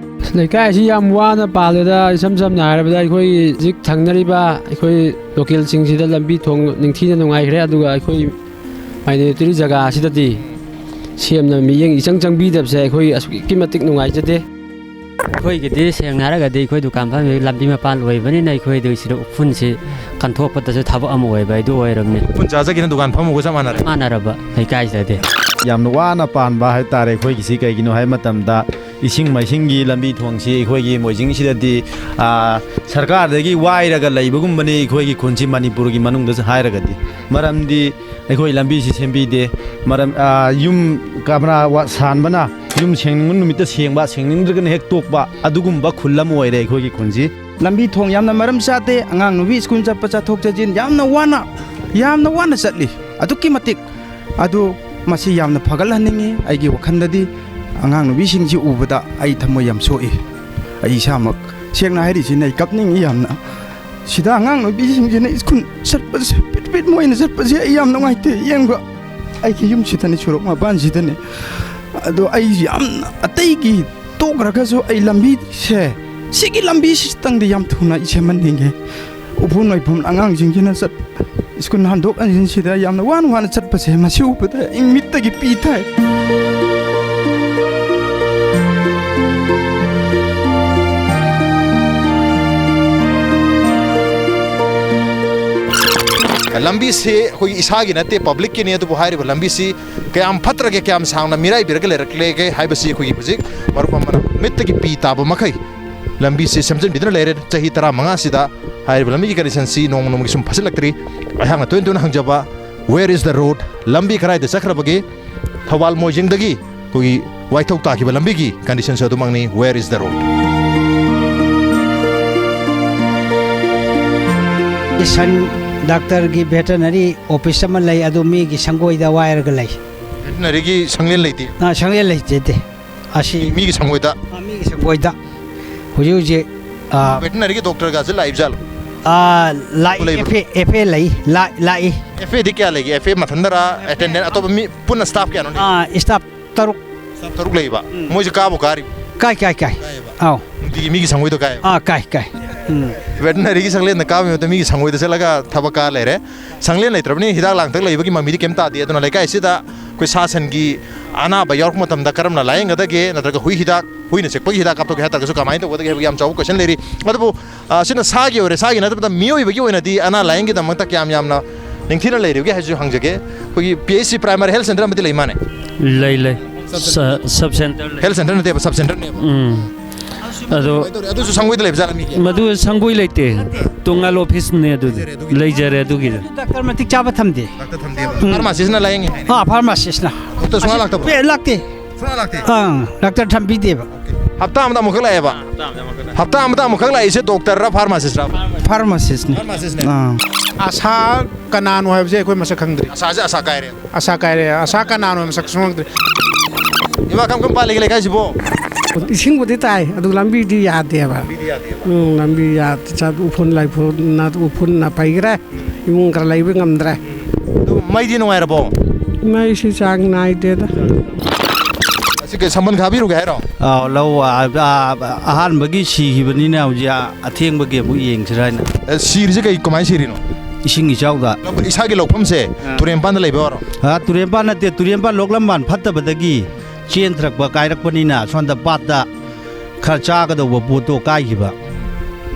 ꯂꯩꯀꯥꯏ ꯑꯁꯤ ꯌꯥꯝ ꯋꯥꯅ ꯄꯥꯜꯂꯦꯗ꯫ ꯏꯁꯝ ꯁꯝꯅ ꯍꯥꯏꯔꯕꯗ, ꯑꯩꯈꯣꯏ ꯍꯧꯖꯤꯛ ꯊꯪꯅꯔꯤꯕ ꯑꯩꯈꯣꯏ ꯂꯣꯀꯦꯜꯁꯤꯡꯁꯤꯗ ꯂꯝꯕꯤ ꯊꯣꯡ ꯅꯤꯡꯊꯤꯅ ꯅꯨꯡꯉꯥꯏꯈ꯭ꯔꯦ, ꯑꯗꯨꯒ ꯑꯩꯈꯣꯏ ꯃꯥꯏꯅꯣꯔꯤꯇꯤ ꯖꯒꯥ ꯑꯁꯤꯗꯗꯤ ꯁꯦꯝꯅ ꯃꯤꯠꯌꯦꯡ ꯏꯆꯪ ꯆꯪꯕꯤꯗꯕꯁꯦ ꯑꯩꯈꯣꯏ ꯑꯁꯨꯛꯀꯤ ꯃꯇꯤꯛ ꯅꯨꯡꯉꯥꯏꯖꯗꯦ꯫ ꯑꯩꯈꯣꯏꯒꯤꯗꯤ ꯁꯦꯡꯅ ꯍꯥꯏꯔꯒꯗꯤ ꯑꯩꯈꯣꯏ ꯗꯨꯀꯥꯟ ꯐꯝꯃꯤꯕ ꯂꯝꯕꯤ ꯃꯄꯥꯟ ꯑꯣꯏꯕꯅꯤꯅ ꯑꯩꯈꯣꯏꯗꯤ ꯁꯤꯗ ꯎꯐꯨꯟꯁꯤ ꯀꯟꯊꯣꯛꯄꯗꯁꯨ ꯊꯕꯛ ꯑꯃ ꯑꯣꯏꯕ ꯍꯥꯏꯗꯨ ꯑꯣꯏꯔꯕꯅꯤ꯫ ꯎꯐꯨꯟ ꯆꯥꯖꯒꯦꯅ ꯗꯨꯀꯥꯟ ꯐꯝꯃꯨꯒ ꯆꯞ ꯃꯥꯟꯅꯔꯦ꯫ ꯃꯥꯟꯅꯔꯕ ꯂꯩꯀꯥꯏꯁꯤꯗꯗꯤ꯫ ꯌꯥꯝꯅ ꯋꯥꯅ ꯄꯥꯟꯕ ꯍꯥꯏꯕ ꯇꯥꯔꯦ ꯑꯩꯈꯣꯏꯒꯤꯁꯤ꯫ ꯀꯩꯒꯤꯅꯣ ꯍꯥꯏꯕ ꯃꯇꯝꯗ ꯏꯁꯤꯡ ꯃꯥꯏꯁꯤꯡꯒꯤ ꯂꯝꯕꯤ ꯊꯣꯡꯁꯤ ꯑꯩꯈꯣꯏꯒꯤ ꯃꯣꯏꯖꯤꯡꯁꯤꯗꯗꯤ, ꯑꯥ, ꯁꯔꯀꯥꯔꯗꯒꯤ ꯋꯥꯏꯔꯒ ꯂꯩꯕꯒꯨꯝꯕꯅꯤ ꯑꯩꯈꯣꯏꯒꯤ ꯈꯨꯟꯁꯤ ꯃꯅꯤꯄꯨꯔꯒꯤ ꯃꯅꯨꯡꯗ ꯍꯥꯏꯔꯒꯗꯤ꯫ ꯃꯔꯝꯗꯤ ꯑꯩꯈꯣꯏ ꯂꯝꯕꯤꯁꯤ ꯁꯦꯝꯕꯤꯗꯦ꯫ ꯃꯔꯝ, ꯑꯥ, ꯌꯨꯝ ꯀꯃꯔꯥ ꯋꯥ-, ꯁꯥꯟꯕꯅ ꯌꯨꯝ ꯁꯦꯡꯅꯤꯡꯕ ꯅꯨꯃꯤꯠꯇ ꯁꯦꯡꯕ, ꯁꯦꯡꯅꯤꯡꯗ꯭ꯔꯒꯅ ꯍꯦꯛ ꯇꯣꯛꯄ, ꯑꯗꯨꯒꯨꯝꯕ ꯈꯨꯜ ꯑꯃ ꯑꯣꯏꯔꯦ ꯑꯩꯈꯣꯏꯒꯤ ꯈꯨꯟꯁꯤ꯫ ꯂꯝꯕꯤ ꯊꯣꯡ ꯌꯥꯝꯅ ꯃꯔꯝ ꯆꯥꯗꯦ꯫ ꯑꯉꯥꯡ ꯅꯨꯄꯤ ꯁ꯭ꯀꯨꯜ ꯆꯠꯄ, ꯆꯠꯊꯣꯛ ꯆꯠꯁꯤꯟ ꯌꯥꯝꯅ ꯋꯥꯅ, ꯌꯥꯝꯅ ꯋꯥꯅ ꯆꯠꯂꯤ꯫ ꯑꯗꯨꯛꯀꯤ ꯃꯇꯤꯛ꯫ ꯑꯗꯨ ꯃꯁꯤ ꯌꯥꯝꯅ ꯐꯒꯠꯍꯟꯅꯤꯡꯉꯤ꯫ ꯑꯩꯒꯤ ꯋꯥꯈꯜꯗꯗꯤ ꯑꯉꯥꯡ ꯅꯨꯄꯤꯁꯤꯡꯁꯤ ꯎꯕꯗ ꯑꯩ ꯊꯃꯣꯏ ꯌꯥꯝ ꯁꯣꯛꯏ꯫ ꯑꯩ ꯏꯁꯥꯃꯛ ꯁꯦꯡꯅ ꯍꯥꯏꯔꯤꯁꯤꯅꯦ, ꯑꯩ ꯀꯞꯅꯤꯡꯉꯤ ꯌꯥꯝꯅ꯫ ꯁꯤꯗ ꯑꯉꯥꯡ ꯅꯨꯄꯤꯁꯤꯡꯁꯤꯅ ꯁ꯭ꯀꯨꯜ ꯆꯠꯄꯁꯦ, ꯄꯤꯠ ꯄꯤꯠ ꯃꯣꯏꯅ ꯆꯠꯄꯁꯦ ꯑꯩ ꯌꯥꯝ ꯅꯨꯡꯉꯥꯏꯇꯦ ꯌꯦꯡꯕ꯫ ꯑꯩꯒꯤ ꯌꯨꯝꯁꯤꯗꯅꯤ, ꯁꯣꯔꯣꯛ ꯃꯄꯥꯟꯁꯤꯗꯅꯤ꯫ ꯑꯗꯣ ꯑꯩ ꯌꯥꯝꯅ, ꯑꯇꯩꯒꯤ ꯇꯣꯛꯈ꯭ꯔꯒꯁꯨ, ꯑꯩ ꯂꯝꯕꯤꯁꯦ, ꯁꯤꯒꯤ ꯂꯝꯕꯤꯁꯤꯇꯪꯗꯤ ꯌꯥꯝ ꯊꯨꯅ ꯑꯩ ꯁꯦꯝꯍꯟꯅꯤꯡꯉꯦ꯫ ꯎꯐꯨꯟ ꯋꯥꯏꯐꯨꯟ ꯑꯉꯥꯡꯁꯤꯡꯁꯤꯅ ꯆꯠ-, ꯁ꯭ꯀꯨꯜ ꯍꯟꯗꯣꯛ ꯍꯟꯖꯤꯟꯁꯤꯗ ꯌꯥꯝꯅ ꯋꯥꯅ ꯋꯥꯅ ꯆꯠꯄꯁꯦ, ꯃꯁꯤ ꯎꯕꯗ ꯑꯩ ꯃꯤꯠꯇꯒꯤ ꯄꯤ ꯊꯥꯏ꯫ ꯂꯝꯕꯤꯁꯤ ꯑꯩꯈꯣꯏꯒꯤ ꯏꯁꯥꯒꯤ ꯅꯠꯇꯦ, ꯄꯕ꯭ꯂꯤꯛꯀꯤꯅꯤ꯫ ꯑꯗꯨꯕꯨ ꯍꯥꯏꯔꯤꯕ ꯂꯝꯕꯤꯁꯤ ꯀꯌꯥꯝ ꯐꯠꯇ꯭ꯔꯒꯦ, ꯀꯌꯥꯝ ꯁꯥꯡꯅ ꯃꯤꯔꯥꯏꯕꯤꯔꯒ ꯂꯩꯔꯛꯂꯦꯒꯦ ꯍꯥꯏꯕꯁꯤ ꯑꯩꯈꯣꯏꯒꯤ ꯍꯧꯖꯤꯛ ꯃꯔꯨꯞ ꯑꯃꯅ ꯃꯤꯠꯇꯒꯤ ꯄꯤ ꯇꯥꯕ ꯃꯈꯩ ꯂꯝꯕꯤꯁꯤ ꯁꯦꯝꯖꯤꯟꯕꯤꯗꯨꯅ ꯂꯩꯔꯦ꯫ ꯆꯍꯤ ꯇꯔꯥꯃꯉꯥꯁꯤꯗ ꯍꯥꯏꯔꯤꯕ ꯂꯝꯕꯤꯒꯤ ꯀꯟꯗꯤꯁꯟꯁꯤ ꯅꯣꯡꯃ ꯅꯣꯡꯃꯒꯤ ꯁꯨꯝ ꯐꯠꯁꯤꯜꯂꯛꯇ꯭ꯔꯤ꯫ ꯑꯩꯍꯥꯛꯅ ꯇꯣꯏꯅ ꯇꯣꯏꯅ ꯍꯪꯖꯕ, "Where is the road?" ꯂꯝꯕꯤ ꯀꯗꯥꯏꯗ ꯆꯠꯈ꯭ꯔꯕꯒꯦ? ꯊꯧꯕꯥꯜ ꯃꯣꯏꯖꯤꯡꯗꯒꯤ ꯑꯩꯈꯣꯏꯒꯤ ꯋꯥꯏꯊꯧ ꯇꯥꯈꯤꯕ ꯂꯝꯕꯤꯒꯤ ꯀꯟꯗꯤꯁꯟꯁꯨ ꯑꯗꯨꯃꯛꯅꯤ꯫ Where is the road? ꯁꯟ ꯗꯥꯛꯇꯔꯒꯤ ꯚꯦꯇꯅꯔꯤ ꯑꯣꯐꯤꯁ ꯑꯃ ꯂꯩ, ꯑꯗꯨ ꯃꯤꯒꯤ ꯁꯪꯒꯣꯏꯗ ꯋꯥꯏꯔꯒ ꯂꯩ꯫ ꯚꯦꯇꯅꯔꯤꯒꯤ ꯁꯪꯂꯦꯟ ꯂꯩꯇꯦ꯫ ꯑ, ꯁꯪꯂꯦꯟ ꯂꯩꯇꯦ꯫ ꯑꯁꯤ ꯃꯤꯒꯤ ꯁꯪꯒꯣꯏꯗ꯫ ꯑ, ꯃꯤꯒꯤ ꯁꯪꯒꯣꯏꯗ ꯍꯧꯖꯤꯛ ꯍꯧꯖꯤꯛ, ꯑ, ꯚꯦꯇꯅꯔꯤꯒꯤ ꯗꯣꯛꯇꯔꯒꯁꯦ ꯂꯥꯛꯏꯕ ꯖꯥꯠꯂꯣ? ꯑ, ꯂꯥꯛꯏ꯫ ꯂꯩꯕ꯭ꯔꯣ? ꯑꯦꯐ ꯑꯦ, ꯑꯦꯐ ꯑꯦ ꯂꯩ꯫ ꯂꯥꯛ-, ꯂꯥꯛꯏ꯫ ꯑꯦꯐ ꯑꯦꯗꯤ ꯀꯌꯥ ꯂꯩꯒꯦ? ꯑꯦꯐ ꯑꯦ ꯃꯊꯟꯗꯔ, ꯑꯦꯇꯦꯟꯗꯦꯟ ꯑꯇꯣꯞꯄ ꯃꯤ ꯄꯨꯟꯅ ꯁ꯭ꯇꯥꯐ ꯀꯌꯥꯅꯣ ꯂꯩ? ꯑ, ꯁ꯭ꯇꯥꯐ ꯇꯔꯨꯛ꯫ ꯁ꯭ꯇꯥꯐ ꯇꯔꯨꯛ ꯂꯩꯕ꯫ ꯃꯣꯏꯁꯨ ꯀꯥꯕꯨ ꯀꯥꯔꯤꯕ? ꯀꯥꯏ, ꯀꯥꯏ, ꯀꯥꯏ꯫ ꯀꯥꯏꯌꯦꯕ? ꯑꯥꯎ꯫ ꯅꯨꯡꯇꯤꯒꯤ ꯃꯤꯒꯤ ꯁꯪꯒꯣꯏꯗꯣ ꯀꯥꯏꯌꯦꯕ? ꯑꯥ, ꯀꯥꯏ, ꯀꯥꯏ꯫ ꯎꯝ꯫ ꯚꯦꯇꯅꯔꯤꯒꯤ ꯁꯪꯂꯦꯟꯗ ꯀꯥꯕꯒꯤ ꯃꯍꯨꯠꯇ ꯃꯤꯒꯤ ꯁꯪꯒꯣꯏꯗ ꯆꯠꯂꯒ ꯊꯕꯛ ꯀꯥ ꯂꯩꯔꯦ꯫ ꯁꯪꯂꯦꯟ ꯂꯩꯇ꯭ꯔꯕꯅꯤꯅ ꯍꯤꯗꯥꯛ ꯂꯥꯡꯊꯛ ꯂꯩꯕꯒꯤ ꯃꯃꯤꯗꯤ ꯀꯩꯝ ꯇꯥꯗꯦ꯫ ꯑꯗꯨꯅ ꯂꯩꯀꯥꯏꯁꯤꯗ ꯑꯩꯈꯣꯏ ꯁꯥ ꯁꯟꯒꯤ ꯑꯅꯥꯕ ꯌꯥꯎꯔꯛꯄ ꯃꯇꯝꯗ ꯀꯔꯝꯅ ꯂꯥꯌꯦꯡꯒꯗꯒꯦ, ꯅꯠꯇ꯭ꯔꯒ ꯍꯨꯏ ꯍꯤꯗꯥꯛ, ꯍꯨꯏꯅ ꯆꯤꯛꯄꯒꯤ ꯍꯤꯗꯥꯛ ꯀꯥꯞꯊꯣꯛꯀꯦ ꯍꯥꯏ ꯇꯥꯔꯒꯁꯨ ꯀꯃꯥꯏꯅ ꯇꯧꯒꯗꯒꯦ ꯍꯥꯏꯕꯒꯤ ꯌꯥꯝ ꯆꯥꯎꯕ ꯀꯣꯏꯁꯟ ꯂꯩꯔꯤ꯫ ꯑꯗꯨꯕꯨ, ꯑ, ꯁꯤꯅ ꯁꯥꯒꯤ ꯑꯣꯏꯔꯦ꯫ ꯁꯥꯒꯤ ꯅꯠꯇꯕꯗ ꯃꯤꯑꯣꯏꯕꯒꯤ ꯑꯣꯏꯅꯗꯤ ꯑꯅꯥ ꯂꯥꯌꯦꯡꯒꯤꯗꯃꯛꯇ ꯀꯌꯥꯝ ꯌꯥꯝꯅ ꯅꯤꯡꯊꯤꯅ ꯂꯩꯔꯤꯕꯒꯦ ꯍꯥꯏꯁꯤꯁꯨ ꯍꯪꯖꯒꯦ꯫ ꯑꯩꯈꯣꯏꯒꯤ P H C primary health centre ꯑꯃꯗꯤ ꯂꯩ ꯃꯥꯅꯦ? ꯂꯩ, ꯂꯩ꯫ ꯁ-, ꯁꯕ ꯁꯦꯟꯇꯔ ꯂꯩ꯫ ꯍꯦꯜꯊ ꯁꯦꯟꯇꯔ ꯅꯠꯇꯦꯕ, ꯁꯕ ꯁꯦꯟꯇꯔꯅꯦꯕ꯫ ꯎꯝ꯫ ꯑꯗꯣ ꯀꯃꯥꯏꯅ ꯇꯧꯔꯤ? ꯑꯗꯨꯁꯨ ꯁꯪꯒꯣꯏꯗ ꯂꯩꯕ ꯖꯥꯠꯂ ꯃꯤꯒꯤ? ꯃꯗꯨ ꯁꯪꯒꯣꯏ ꯂꯩꯇꯦ꯫ ꯇꯣꯉꯥꯟ ꯑꯣꯐꯤꯁꯅꯦ ꯑꯗꯨꯗꯤ꯫ ꯂꯩꯖꯔꯦ ꯑꯗꯨꯒꯤꯗꯤ꯫ ꯗꯥꯛꯇꯔ ꯃꯇꯤꯛ ꯆꯥꯕ ꯊꯝꯗꯦ꯫ ꯗꯥꯛꯇꯔ ꯊꯝꯗꯦꯕ꯫ ꯐꯥꯔꯃꯥꯁꯤꯁꯅ ꯂꯥꯌꯦꯡꯉꯤ ꯍꯥꯏꯅꯦ꯫ ꯑꯥ, ꯐꯥꯔꯃꯥꯁꯤꯁꯅ꯫ ꯗꯣꯛꯇꯔ ꯁꯨꯡꯂꯥꯛ ꯂꯥꯛꯇꯕ꯭ꯔꯣ? ꯑꯦ, ꯂꯥꯛꯇꯦ꯫ ꯁꯨꯡꯂꯥꯛ ꯂꯥꯛꯇꯦ꯫ ꯑꯪ, ꯗꯥꯛꯇꯔ ꯊꯝꯕꯤꯗꯦꯕ꯫ ꯍꯞꯇꯥ ꯑꯃꯗ ꯑꯃꯨꯛꯈꯛ ꯂꯥꯛꯑꯦꯕ? ꯍꯞꯇꯥ ꯑꯃꯗ ꯑꯃꯨꯛꯈꯛ ꯂꯥꯛꯏꯁꯦ ꯗꯣꯛꯇꯔꯔ ꯐꯥꯔꯃꯥꯁꯤꯁꯔ? ꯐꯥꯔꯃꯥꯁꯤꯁꯅꯤ꯫ ꯐꯥꯔꯃꯥꯁꯤꯁꯅꯦ꯫ ꯑꯥ꯫ ꯑꯁꯥ ꯀꯅꯥꯅꯣ ꯍꯥꯏꯕꯁꯦ ꯑꯩꯈꯣꯏ ꯃꯁꯛ ꯈꯪꯗ꯭ꯔꯤ꯫ ꯑꯁꯥꯁꯦ ꯑꯁꯥ ꯀꯥꯏꯔꯦ꯫ ꯑꯁꯥ ꯀꯥꯏꯔꯦ, ꯑꯁꯥ ꯀꯅꯥꯅꯣ ꯍꯥꯏꯕ ꯃꯁꯛ ꯁꯨꯡꯈꯪꯗ꯭ꯔꯤ꯫ ꯏꯃꯥ, ꯀꯔꯝ ꯀꯔꯝ ꯄꯥꯜꯂꯤꯒꯦ ꯂꯩꯀꯥꯏꯁꯤꯕꯣ? ꯏꯁꯤꯡꯕꯨꯗꯤ ꯇꯥꯏ, ꯑꯗꯨ ꯂꯝꯕꯤꯗꯤ ꯌꯥꯗꯦꯕ꯫ ꯎꯝ, ꯂꯝꯕꯤ ꯌꯥꯗꯦ꯫ ꯆꯠ-, ꯎꯐꯨꯟ ꯂꯥꯏꯐꯨꯟꯅ, ꯎꯐꯨꯟꯅ ꯄꯩꯈ꯭ꯔꯦ꯫ ꯏꯃꯨꯡ ꯈꯔ ꯂꯩꯕ ꯉꯝꯗ꯭ꯔꯦ꯫ ꯑꯗꯨ ꯃꯩꯗꯤ ꯅꯨꯡꯉꯥꯏꯔꯕꯣ? ꯃꯩꯁꯤ ꯆꯥꯡ ꯅꯥꯏꯗꯦꯗ꯫ ꯑꯁꯤ ꯀꯩ ꯁꯝꯕꯜ ꯈꯥꯕꯤꯔꯨꯒꯦ ꯍꯥꯏꯔꯣ? ꯑꯥꯎ, ꯂꯧ, ꯑ, ꯑ, ꯑꯍꯥꯟꯕꯒꯤ ꯁꯤꯈꯤꯕꯅꯤꯅ ꯍꯧꯖꯤꯛ, ꯑ, ꯑꯊꯦꯡꯕꯒꯤ ꯑꯃꯨꯛ ꯌꯦꯡꯁꯤꯔꯥ ꯍꯥꯏꯅ꯫ ꯑꯦ, ꯁꯤꯔꯤꯁꯦ ꯀꯩ, ꯀꯃꯥꯏꯅ ꯁꯤꯔꯤꯅꯣ? ꯏꯁꯤꯡ ꯏꯆꯥꯎꯗ꯫ ꯂꯧ-, ꯏꯁꯥꯒꯤ ꯂꯧꯐꯝꯁꯦ ꯇꯨꯔꯦꯟ ꯃꯄꯥꯟꯗ ꯂꯩꯕ ꯑꯣꯏꯔꯣ? ꯑ, ꯇꯨꯔꯦꯟ ꯃꯄꯥꯟ ꯅꯠꯇꯦ, ꯇꯨꯔꯦꯟ ꯃꯄꯥꯟ ꯂꯣꯛꯂꯝꯕꯥꯟ ꯐꯠꯇꯕꯗꯒꯤ ꯆꯦꯟꯊꯔꯛꯄ ꯀꯥꯏꯔꯛꯄꯅꯤꯅ ꯁꯣꯝꯗ ꯄꯥꯠꯇ ꯈꯔ ꯆꯥꯒꯗꯧꯕ ꯄꯣꯠꯇꯣ ꯀꯥꯏꯈꯤꯕ꯫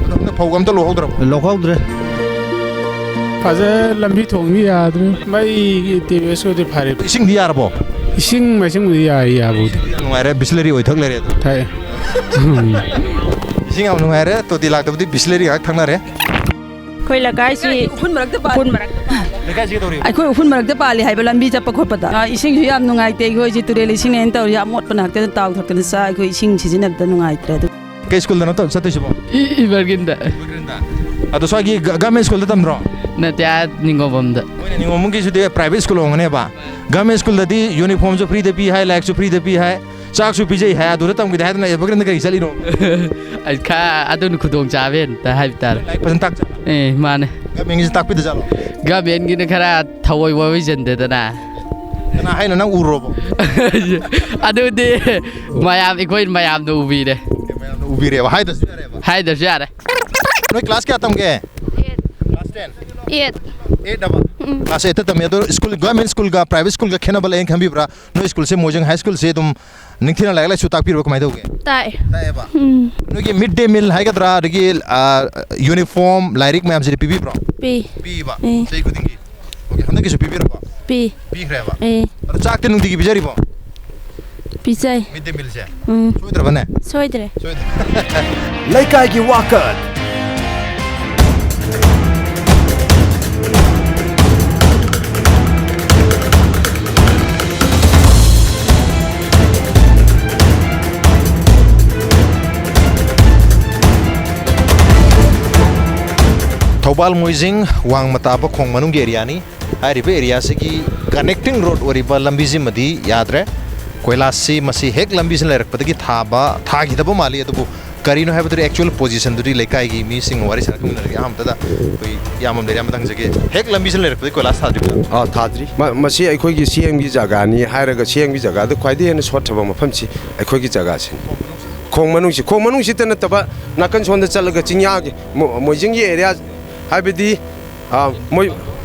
ꯑꯗꯣ ꯍꯟꯗꯛ ꯐꯧꯒ ꯑꯝꯇ ꯂꯣꯛꯍꯧꯗ꯭ꯔꯕꯣ? ꯂꯣꯛꯍꯧꯗ꯭ꯔꯦ꯫ ꯐꯖ ꯂꯝꯕꯤ ꯊꯣꯡꯗꯤ ꯌꯥꯗ꯭ꯔꯦ꯫ ꯃꯩꯒꯤ ꯇꯤ ꯚꯤ ꯑꯦꯁ ꯀꯗꯤ ꯐꯔꯦ꯫ ꯏꯁꯤꯡꯗꯤ ꯌꯥꯔꯕꯣ? ꯏꯁꯤꯡ ꯃꯥꯏꯁꯤꯡꯕꯨꯗꯤ ꯌꯥꯏ, ꯌꯥꯕꯨꯗꯤ꯫ ꯌꯥꯝ ꯅꯨꯡꯉꯥꯏꯔꯦ, ꯕꯤꯁꯂꯔꯤ ꯑꯣꯏ ꯊꯛ ꯂꯩꯔꯦ ꯑꯗꯣ꯫ ꯊꯛꯑꯦ꯫ ꯏꯁꯤꯡ ꯌꯥꯝ ꯅꯨꯡꯉꯥꯏꯔꯦ, ꯇꯣꯇꯤ ꯂꯥꯛꯇꯕꯗꯤ ꯕꯤꯁꯂꯔꯤ ꯉꯥꯏꯍꯥꯛ ꯊꯛꯅꯔꯦ꯫ ꯑꯩꯈꯣꯏ ꯂꯩꯀꯥꯏꯁꯤ ꯎꯐꯨꯟ ꯃꯔꯛꯇ ꯄꯥꯜꯂꯤ꯫ ꯎꯐꯨꯟ ꯃꯔꯛꯇ ꯂꯩꯀꯥꯏꯁꯤ ꯀꯩꯗꯧꯔꯤꯕ? ꯑꯩꯈꯣꯏ ꯎꯐꯨꯟ ꯃꯔꯛꯇ ꯄꯥꯜꯂꯤ ꯍꯥꯏꯕ ꯂꯝꯕꯤ ꯆꯠꯄ ꯈꯣꯠꯄꯗ꯫ ꯑ, ꯏꯁꯤꯡꯁꯨ ꯌꯥꯝ ꯅꯨꯡꯉꯥꯏꯇꯦ꯫ ꯑꯩꯈꯣꯏꯁꯤ ꯇꯨꯔꯦꯜ ꯏꯁꯤꯡꯅ ꯍꯦꯟꯅ ꯇꯧꯔꯤ, ꯑꯃꯣꯠꯄꯅ ꯉꯥꯛꯇ ꯇꯥꯎ ꯊꯛꯇꯅ ꯆꯥ꯫ ꯑꯩꯈꯣꯏ ꯏꯁꯤꯡ ꯁꯤꯖꯤꯟꯅꯕꯗ ꯅꯨꯡꯉꯥꯏꯇ꯭ꯔꯦ꯫ ꯑꯗꯨ ꯀꯩ ꯁ꯭ꯀꯨꯜꯗꯅꯣ ꯇꯧ-, ꯆꯠꯇꯣꯏꯁꯤꯕꯣ? ꯏ-, ꯏꯚꯔꯒ꯭ꯔꯤꯟꯗ꯫ ꯑꯗꯣ ꯁ꯭ꯋꯥꯏꯒꯤ ꯒ-, ꯒꯚꯔꯟꯃꯦꯟ ꯁ꯭ꯀꯨꯜꯗ ꯇꯝꯗ꯭ꯔꯣ? ꯅꯠꯇꯦ, ꯑꯥ ꯅꯤꯡꯉꯣꯝꯕꯝꯗ꯫ ꯍꯣꯏꯅꯦ, ꯅꯤꯡꯉꯣꯝꯕꯝꯒꯤꯁꯤꯗꯤ ꯄ꯭ꯔꯥꯏꯚꯦꯠ ꯁ꯭ꯀꯨꯜ ꯑꯣꯏꯔꯝꯒꯅꯦꯕ꯫ ꯒꯚꯔꯟꯃꯦꯟ ꯁ꯭ꯀꯨꯜꯗꯗꯤ ꯌꯨꯅꯤꯐꯣꯔꯝꯁꯨ ꯐ꯭ꯔꯤꯗ ꯄꯤ ꯍꯥꯏ, ꯂꯥꯏꯔꯤꯛꯁꯨ ꯐ꯭ꯔꯤꯗ ꯄꯤ ꯍꯥꯏ, ꯆꯥꯛꯁꯨ ꯄꯤꯖꯩ ꯍꯥꯏ, ꯑꯗꯨꯗ ꯇꯝꯒꯦꯗꯤ ꯍꯥꯏꯗꯅ ꯑꯦꯚꯔꯒ꯭ꯔꯤꯟꯗ ꯀꯔꯤ ꯆꯠꯂꯤꯅꯣ? ꯑꯩ ꯈ-, ꯑꯗꯨꯅ ꯈꯨꯗꯣꯡ ꯆꯥꯕꯦꯅ ꯍꯥꯏꯕ ꯇꯥꯔꯦ꯫ ꯂꯥꯏꯔꯤꯛ ꯐꯖꯅ ꯇꯥꯛꯆ-, ꯑꯦ, ꯃꯥꯅꯦ꯫ ꯒꯚꯔꯟꯃꯦꯟꯒꯤꯁꯨ ꯇꯥꯛꯄꯤꯗꯖꯥꯠꯂꯣ? ꯒꯚꯔꯟꯃꯦꯟꯒꯤꯅ ꯈꯔ ꯊꯑꯣꯏ ꯋꯥꯋꯤꯖꯟꯗꯦꯗꯅ꯫ ꯀꯅꯥ ꯍꯥꯏꯅꯣ, ꯅꯪ ꯎꯔꯨꯔꯕꯣ? ꯑꯗꯨꯗꯤ ꯃꯌꯥꯝ, ꯑꯩꯈꯣꯏ ꯃꯌꯥꯝꯅ ꯎꯕꯤꯔꯦ꯫ ꯃꯌꯥꯝꯅ ꯎꯕꯤꯔꯦꯕ, ꯍꯥꯏꯗ꯭ꯔꯁꯨ ꯌꯥꯔꯦꯕ? ꯍꯥꯏꯗ꯭ꯔꯁꯨ ꯌꯥꯔꯦ꯫ ꯅꯣꯏ ꯀ꯭ꯂꯥꯁ ꯀꯌꯥ ꯇꯝꯒꯦ? Class ten? Eight. Eight ꯑꯕ? ꯎꯝ꯫ Class eight ꯇ ꯇꯝꯃꯦ꯫ ꯑꯗꯣ ꯁ꯭ꯀꯨꯜ, ꯒꯚꯔꯟꯃꯦꯟ ꯁ꯭ꯀꯨꯜꯒ ꯄ꯭ꯔꯥꯏꯚꯦꯠ ꯁ꯭ꯀꯨꯜꯒ ꯈꯦꯠꯅꯕ ꯂꯩꯌꯦꯅ ꯈꯟꯕꯤꯕ꯭ꯔꯥ? ꯅꯣꯏ ꯁ꯭ꯀꯨꯜꯁꯦ, ꯃꯣꯏꯖꯤꯡ ꯍꯥꯏ ꯁ꯭ꯀꯨꯜꯁꯦ ꯑꯗꯨꯝ ꯅꯤꯡꯊꯤꯅ ꯂꯥꯏꯔꯤꯛ ꯂꯥꯏꯁꯨ ꯇꯥꯛꯄꯤꯕ꯭ꯔꯥ, ꯀꯃꯥꯏꯅ ꯇꯧꯒꯦ? ꯇꯥꯛꯑꯦ꯫ ꯇꯥꯛꯑꯦꯕ? ꯎꯝ꯫ ꯅꯣꯏꯒꯤ ꯃꯤꯗ ꯗꯦ ꯃꯤꯜ ꯍꯥꯏꯒꯗ꯭ꯔꯥ, ꯑꯗꯒꯤ, ꯑ, ꯌꯨꯅꯤꯐꯣꯔꯝ, ꯂꯥꯏꯔꯤꯛ ꯃꯌꯥꯝꯁꯤꯗꯤ ꯄꯤꯕꯤꯕ꯭ꯔꯣ? ꯄꯤ꯫ ꯄꯤꯕ? ꯎꯝ꯫ ꯆꯍꯤ ꯈꯨꯗꯤꯡꯒꯤ? ꯑꯣꯀꯦ, ꯍꯟꯗꯛꯀꯤꯁꯨ ꯄꯤꯕꯤꯔꯕꯣ? ꯄꯤ꯫ ꯄꯤꯈ꯭ꯔꯦꯕ? ꯎꯝ꯫ ꯑꯗꯣ ꯆꯥꯛꯇꯤ ꯅꯨꯡꯇꯤꯒꯤ ꯄꯤꯖꯔꯤꯕꯣ? ꯄꯤꯖꯩ꯫ ꯃꯤꯗ ꯗꯦ ꯃꯤꯜꯁꯦ? ꯎꯝ꯫ ꯁꯣꯏꯗ꯭ꯔꯕꯅꯦ? ꯁꯣꯏꯗ꯭ꯔꯦ꯫ ꯁꯣꯏꯗ꯭ꯔꯦ꯫ ꯂꯩꯀꯥꯏꯒꯤ ꯋꯥꯀꯠ꯫ ꯊꯧꯕꯥꯜ ꯃꯣꯏꯖꯤꯡ ꯋꯥꯡꯃ ꯇꯥꯕ ꯈꯣꯡ ꯃꯅꯨꯡꯒꯤ ꯑꯦꯔꯤꯌꯥꯅꯤ꯫ ꯍꯥꯏꯔꯤꯕ ꯑꯦꯔꯤꯌꯥꯁꯤꯒꯤ ꯀꯅꯦꯛꯇꯤꯡ ꯔꯣꯗ ꯑꯣꯏꯔꯤꯕ ꯂꯝꯕꯤꯁꯤꯃꯗꯤ ꯌꯥꯗ꯭ꯔꯦ꯫ ꯀꯣꯏꯂꯥꯁꯁꯤ ꯃꯁꯤ ꯍꯦꯛ ꯂꯝꯕꯤꯁꯤꯅ ꯂꯩꯔꯛꯄꯗꯒꯤ ꯊꯥꯕ, ꯊꯥꯈꯤꯗꯕ ꯃꯥꯜꯂꯤ꯫ ꯑꯗꯨꯕꯨ ꯀꯔꯤꯅꯣ ꯍꯥꯏꯕꯗꯨꯗꯤ actual position ꯗꯨꯗꯤ ꯂꯩꯀꯥꯏꯒꯤ ꯃꯤꯁꯤꯡꯒ ꯋꯥꯔꯤ ꯁꯥꯟꯅꯈꯤꯕꯗꯒꯤ ꯑꯍꯥꯟꯕꯗ ꯑꯩꯈꯣꯏ ꯏꯌꯥꯝꯕ ꯑꯃ ꯂꯩꯔꯦ, ꯑꯃ ꯍꯪꯖꯒꯦ꯫ ꯍꯦꯛ ꯂꯝꯕꯤꯁꯤꯅ ꯂꯩꯔꯛꯄꯗꯒꯤ ꯀꯣꯏꯂꯥꯁ ꯊꯥꯗ꯭ꯔꯤꯕ? ꯑꯥ, ꯊꯥꯗ꯭ꯔꯤ꯫ ꯃ-, ꯃꯁꯤ ꯑꯩꯈꯣꯏꯒꯤ ꯁꯤ ꯑꯦꯝꯒꯤ ꯖꯒꯥꯅꯤ ꯍꯥꯏꯔꯒ, ꯁꯤ ꯑꯦꯝꯒꯤ ꯖꯒꯥꯗ ꯈ꯭ꯋꯥꯏꯗꯒꯤ ꯍꯦꯟꯅ ꯁꯣꯠꯊꯕ ꯃꯐꯝꯁꯤ ꯑꯩꯈꯣꯏꯒꯤ ꯖꯒꯥꯁꯤꯅꯤ꯫ ꯈꯣꯡ ꯃꯅꯨꯡꯁꯤ, ꯈꯣꯡ ꯃꯅꯨꯡꯁꯤꯇ ꯅꯠꯇꯕ, ꯅꯥꯀꯟ ꯁꯣꯝꯗ ꯆꯠꯂꯒ ꯆꯤꯡꯌꯥꯒꯤ ꯃꯣ-, ꯃꯣꯏꯖꯤꯡꯒꯤ ꯑꯦꯔꯤꯌꯥ, ꯍꯥꯏꯕꯗꯤ, ꯑꯥ, ꯃꯣꯏ-,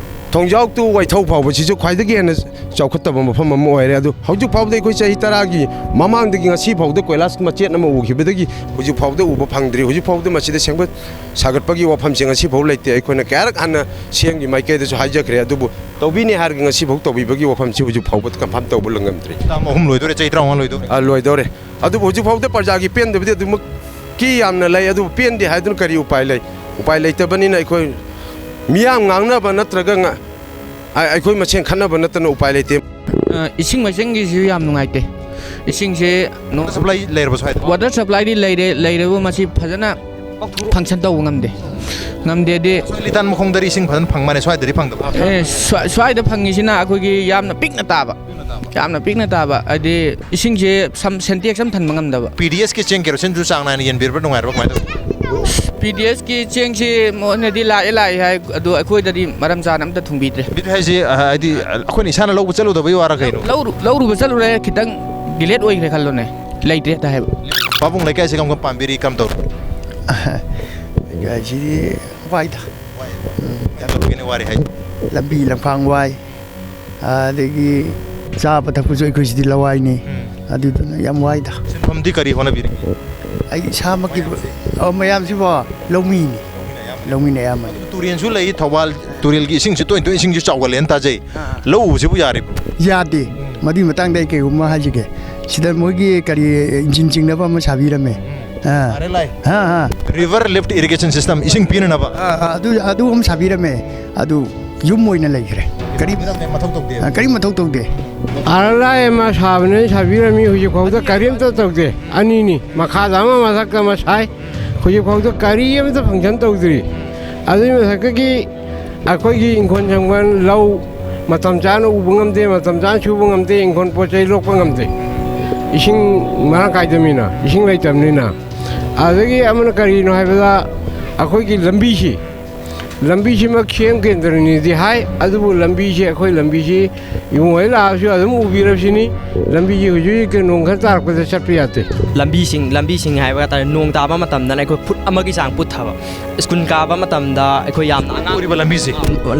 ꯊꯣꯡꯖꯥꯎ to ꯋꯥꯏꯊꯧ ꯐꯥꯎꯕꯁꯤꯁꯨ ꯈ꯭ꯋꯥꯏꯗꯒꯤ ꯍꯦꯟꯅ ꯆꯥꯎꯈꯠꯇꯕ ꯃꯐꯝ ꯑꯃ ꯑꯣꯏꯔꯦ꯫ ꯑꯗꯨ ꯍꯧꯖꯤꯛ ꯐꯥꯎꯕꯗ ꯑꯩꯈꯣꯏ ꯆꯍꯤ ꯇꯔꯥꯒꯤ ꯃꯃꯥꯡꯗꯒꯤ ꯉꯁꯤ ꯐꯥꯎꯕꯗ ꯀꯣꯏꯂꯥꯁ ꯃꯆꯦꯠ ꯑꯃ ꯎꯈꯤꯕꯗꯒꯤ ꯍꯧꯖꯤꯛ ꯐꯥꯎꯕꯗ ꯎꯕ ꯐꯪꯗ꯭ꯔꯤ꯫ ꯍꯧꯖꯤꯛ ꯐꯥꯎꯕꯗ ꯃꯁꯤꯗ ꯁꯦꯝꯒꯠ ꯁꯥꯒꯠꯄꯒꯤ ꯋꯥꯐꯝꯁꯦ ꯉꯁꯤ ꯐꯥꯎ ꯂꯩꯇꯦ꯫ ꯑꯩꯈꯣꯏꯅ ꯀꯌꯥꯔꯛ ꯍꯥꯟꯅ ꯁꯤ ꯑꯦꯝꯒꯤ ꯃꯥꯏꯀꯩꯗꯁꯨ ꯍꯥꯏꯖꯈ꯭ꯔꯦ, ꯑꯗꯨꯕꯨ ꯇꯧꯕꯤꯅꯤ ꯍꯥꯏꯔꯒ ꯉꯁꯤ ꯐꯥꯎ ꯇꯧꯕꯤꯕꯒꯤ ꯋꯥꯐꯝꯁꯤ ꯍꯧꯖꯤꯛ ꯐꯥꯎꯕꯗ ꯀꯟꯐꯥꯝ ꯇꯧꯕ ꯉꯝꯗ꯭ꯔꯤ꯫ ꯇꯥꯝ ꯑꯍꯨꯝ ꯂꯣꯏꯗꯣꯔꯦ, ꯆꯍꯤ ꯇꯔꯥꯃꯉꯥ ꯂꯣꯏꯗꯣꯔꯦ꯫ ꯑ, ꯂꯣꯏꯗꯧꯔꯦ꯫ ꯑꯗꯨꯕꯨ ꯍꯧꯖꯤꯛ ꯐꯥꯎꯕꯗ ꯄ꯭ꯔꯖꯥꯒꯤ ꯄꯦꯟꯗꯕꯗꯤ ꯑꯗꯨꯃꯛꯀꯤ ꯌꯥꯝꯅ ꯂꯩ꯫ ꯑꯗꯨꯕꯨ ꯄꯦꯟꯗꯦ ꯍꯥꯏꯗꯨꯅ ꯀꯔꯤ ꯎꯄꯥꯏ ꯂꯩ? ꯎꯄꯥꯏ ꯂꯩꯇꯕꯅꯤꯅ ꯑꯩꯈꯣꯏ ꯃꯤꯌꯥꯝ ꯉꯥꯡꯅꯕ ꯅꯠꯇ꯭ꯔꯒ ꯉ-, ꯑ-, ꯑꯩꯈꯣꯏ ꯃꯁꯦꯟ ꯈꯠꯅꯕ ꯅꯠꯇꯅ ꯎꯄꯥꯏ ꯂꯩꯇꯦ꯫ ꯑ, ꯏꯁꯤꯡ ꯃꯥꯏꯁꯤꯡꯒꯤꯁꯨ ꯌꯥꯝ ꯅꯨꯡꯉꯥꯏꯇꯦ꯫ ꯏꯁꯤꯡꯁꯦ ꯅꯣ-, ꯋꯥꯇꯔ ꯁꯄ꯭ꯂꯥꯏ ꯂꯩꯔꯕ ꯁ꯭ꯋꯥꯏꯗ? ꯋꯥꯇꯔ ꯁꯄ꯭ꯂꯥꯏꯗꯤ ꯂꯩꯔꯦ, ꯂꯩꯔꯕ ꯃꯁꯤ ꯐꯖꯅ ꯐꯪꯁꯟ ꯇꯧꯕ ꯉꯝꯗꯦ꯫ ꯉꯝꯗꯦꯗꯤ ꯁ꯭ꯋꯥꯏ ꯂꯤꯇꯥꯟ ꯃꯈꯣꯡꯗꯗꯤ ꯏꯁꯤꯡ ꯐꯖꯅ ꯐꯪ ꯃꯥꯜꯂꯦ, ꯁ꯭ꯋꯥꯏꯗꯗꯤ ꯐꯪꯗꯕ? ꯑꯦ, ꯁ꯭ꯋꯥꯏ-, ꯁ꯭ꯋꯥꯏꯗ ꯐꯪꯉꯤꯁꯤꯅ ꯑꯩꯈꯣꯏꯒꯤ ꯌꯥꯝꯅ ꯄꯤꯛꯅ ꯇꯥꯕ꯫ ꯌꯥꯝꯅ ꯄꯤꯛꯅ ꯇꯥꯕ, ꯍꯥꯏꯗꯤ ꯏꯁꯤꯡꯁꯦ ꯁꯝ-, ꯁꯦꯟꯇꯦꯛꯁ ꯑꯃ ꯊꯟꯕ ꯉꯝꯗꯕ꯫ ꯄꯤ ꯗꯤ ꯑꯦꯁꯀꯤ ꯆꯦꯡ ꯀꯦꯔꯣꯁꯤꯟꯁꯨ ꯆꯥꯡ ꯅꯥꯏꯅ ꯌꯦꯟꯕꯤꯔꯕ꯭ꯔꯥ, ꯅꯨꯡꯉꯥꯏꯔꯕ꯭ꯔꯥ, ꯀꯃꯥꯏꯅ ꯇꯧꯋꯤ? ꯄꯤ ꯗꯤ ꯑꯦꯁꯀꯤ ꯆꯦꯡꯁꯤ ꯃꯣꯏꯅꯗꯤ ꯂꯥꯛꯑꯦ, ꯂꯥꯛꯑꯦ ꯍꯥꯏ, ꯑꯗꯣ ꯑꯩꯈꯣꯏꯗꯗꯤ ꯃꯔꯝ ꯆꯥꯅ ꯑꯝꯇ ꯊꯨꯡꯕꯤꯗ꯭ꯔꯦ꯫ ꯕꯤꯠ ꯍꯥꯏꯁꯤ, ꯑ, ꯍꯥꯏꯗꯤ, ꯑꯩꯈꯣꯏꯅ ꯏꯁꯥꯅ ꯂꯧꯕ ꯆꯠꯂꯨꯗꯕꯩ ꯋꯥꯔ ꯀꯩꯅꯣ? ꯂꯧꯔꯨ-, ꯂꯧꯔꯨꯕ ꯆꯠꯂꯨꯔꯦ, ꯈꯤꯇꯪ ꯗꯤꯂꯦꯠ ꯑꯣꯏꯈ꯭ꯔꯦ ꯈꯜꯂꯣꯅꯦ, ꯂꯩꯇ꯭ꯔꯦ ꯍꯦꯛꯇ ꯍꯥꯏꯕ꯫ ꯄꯥꯕꯨꯡ ꯂꯩꯀꯥꯏꯁꯦ ꯀꯔꯝ ꯀꯔꯝ ꯄꯥꯝꯕꯤꯔꯤ, ꯀꯔꯝ ꯇꯧꯔꯤ? ꯂꯩꯀꯥꯏꯁꯤꯗꯤ ꯋꯥꯏꯗ꯫ ꯀꯃꯥꯏꯅ ꯇꯧꯕꯒꯤꯅꯣ ꯋꯥꯔꯤ ꯍꯥꯏ? ꯂꯝꯕꯤ ꯂꯝꯈꯥꯡ ꯋꯥꯏ, ꯑꯗꯒꯤ ꯆꯥꯕ ꯊꯛꯄꯁꯨ ꯑꯩꯈꯣꯏꯁꯤꯗꯤ ꯂꯋꯥꯏꯅꯤ꯫ ꯎꯝ꯫ ꯑꯗꯨꯗꯨꯅ ꯌꯥꯝ ꯋꯥꯏꯗ꯫ ꯁꯤꯟꯐꯝꯗꯤ ꯀꯔꯤ ꯍꯣꯠꯅꯕꯤꯔꯤ? ꯑꯩ ꯏꯁꯥꯃꯛꯀꯤ, ꯑꯣ, ꯃꯌꯥꯝꯁꯤꯕꯣ ꯂꯧꯃꯤꯅꯤ꯫ ꯂꯧꯃꯤꯅ ꯑꯌꯥꯝꯕ꯫ ꯂꯧꯃꯤꯅ ꯑꯌꯥꯝꯕꯅꯤ꯫ ꯇꯨꯔꯦꯜꯁꯨ ꯂꯩ, ꯊꯧꯕꯥꯜ ꯇꯨꯔꯦꯜꯒꯤ ꯏꯁꯤꯡꯁꯤ ꯇꯣꯏꯅ ꯇꯣꯏꯅ ꯏꯁꯤꯡꯁꯨ ꯆꯥꯎꯒꯜꯂꯦꯅ ꯇꯥꯖꯩ꯫ ꯑꯥ꯫ ꯂꯧ ꯎꯕꯁꯤꯕꯨ ꯌꯥꯔꯤꯕ꯭ꯔꯣ? ꯌꯥꯗꯦ꯫ ꯎꯝ꯫ ꯃꯗꯨꯒꯤ ꯃꯇꯥꯡꯗ ꯑꯩ ꯀꯩꯒꯨꯝꯕ ꯍꯥꯏꯖꯒꯦ꯫ ꯁꯤꯗ ꯃꯣꯏꯒꯤ ꯀꯔꯤ ꯏꯟꯖꯤꯟ ꯆꯤꯡꯅꯕ ꯑꯃ ꯁꯥꯕꯤꯔꯝꯃꯦ꯫ ꯎꯝ꯫ ꯑꯥ꯫ ꯑꯥꯔ ꯑꯦꯜ ꯑꯥꯏ꯫ ꯑꯥ, ꯑꯥ꯫ River Lift Irrigation System, ꯏꯁꯤꯡ ꯄꯤꯅꯅꯕ꯫ ꯑꯥ, ꯑꯥ, ꯑꯗꯨ, ꯑꯗꯨ ꯑꯃ ꯁꯥꯕꯤꯔꯝꯃꯦ꯫ ꯑꯗꯨ ꯌꯨꯝ ꯑꯣꯏꯅ ꯂꯩꯈ꯭ꯔꯦ꯫ ꯀꯔꯤ, ꯃꯊꯧ ꯇꯧꯗꯦ꯫ ꯑꯥ, ꯀꯔꯤ ꯃꯊꯧ ꯇꯧꯗꯦ꯫ ꯑꯥꯔ ꯑꯦꯜ ꯑꯥꯏ ꯑꯃ ꯁꯥꯕꯅꯦ, ꯁꯥꯕꯤꯔꯝꯃꯤ, ꯍꯧꯖꯤꯛ ꯐꯥꯎꯗ ꯀꯔꯤꯝꯇ ꯇꯧꯗꯦ꯫ ꯑꯅꯤꯅꯤ, ꯃꯈꯥꯗ ꯑꯃ, ꯃꯊꯛꯇ ꯑꯃ ꯁꯥꯏ꯫ ꯍꯧꯖꯤꯛ ꯐꯥꯎꯗ ꯀꯔꯤ ꯑꯃꯇ ꯐꯪꯁꯟ ꯇꯧꯗ꯭ꯔꯤ꯫ ꯑꯗꯨꯒꯤ ꯃꯊꯛꯇꯒꯤ ꯑꯩꯈꯣꯏꯒꯤ ꯏꯪꯈꯣꯜ ꯁꯪꯕꯜ ꯂꯧ ꯃꯇꯝ ꯆꯥꯅ ꯎꯕ ꯉꯝꯗꯦ, ꯃꯇꯝ ꯆꯥꯅ ꯁꯨꯕ ꯉꯝꯗꯦ, ꯏꯪꯈꯣꯜ ꯄꯣꯠ ꯆꯩ ꯂꯣꯛꯄ ꯉꯝꯗꯦ꯫ ꯏꯁꯤꯡ ꯃꯔꯥꯡ ꯀꯥꯏꯗꯕꯅꯤꯅ, ꯏꯁꯤꯡ ꯂꯩꯇꯕꯅꯤꯅ꯫ ꯑꯗꯒꯤ ꯑꯃꯅ ꯀꯔꯤꯅꯣ ꯍꯥꯏꯕꯗ ꯑꯩꯈꯣꯏꯒꯤ ꯂꯝꯕꯤꯁꯤ ꯂꯝꯕꯤꯁꯤꯃ ꯈꯦꯝ ꯀꯦꯟꯗ꯭ꯔꯅꯤꯗꯤ ꯍꯥꯏ, ꯑꯗꯨꯕꯨ ꯂꯝꯕꯤꯁꯤ, ꯑꯩꯈꯣꯏ ꯂꯝꯕꯤꯁꯤ ꯏꯕꯨꯡꯉꯣ ꯍꯣꯏ ꯂꯥꯛꯑꯁꯨ ꯑꯗꯨꯝ ꯎꯕꯤꯔꯕꯁꯤꯅꯤ꯫ ꯂꯝꯕꯤꯁꯤ ꯍꯧꯖꯤꯛ ꯍꯧꯖꯤꯛ ꯅꯣꯡ ꯈꯔ ꯇꯥꯔꯛꯄꯗ ꯆꯠꯄ ꯌꯥꯗꯦ꯫ ꯂꯝꯕꯤꯁꯤꯡ, ꯂꯝꯕꯤꯁꯤꯡ ꯍꯥꯏꯕ ꯇꯥꯔꯦ, ꯅꯣꯡ ꯇꯥꯕ ꯃꯇꯝꯗꯅ ꯑꯩꯈꯣꯏ ꯐꯨꯠ ꯑꯃꯒꯤ ꯆꯥꯡ ꯄꯨꯠꯊꯕ꯫ ꯁ꯭ꯀꯨꯜ ꯀꯥꯕ ꯃꯇꯝꯗ ꯑꯩꯈꯣꯏ ꯌꯥꯝꯅ ꯑꯉꯥꯡ ꯎꯔꯤꯕ ꯂꯝꯕꯤꯁꯦ?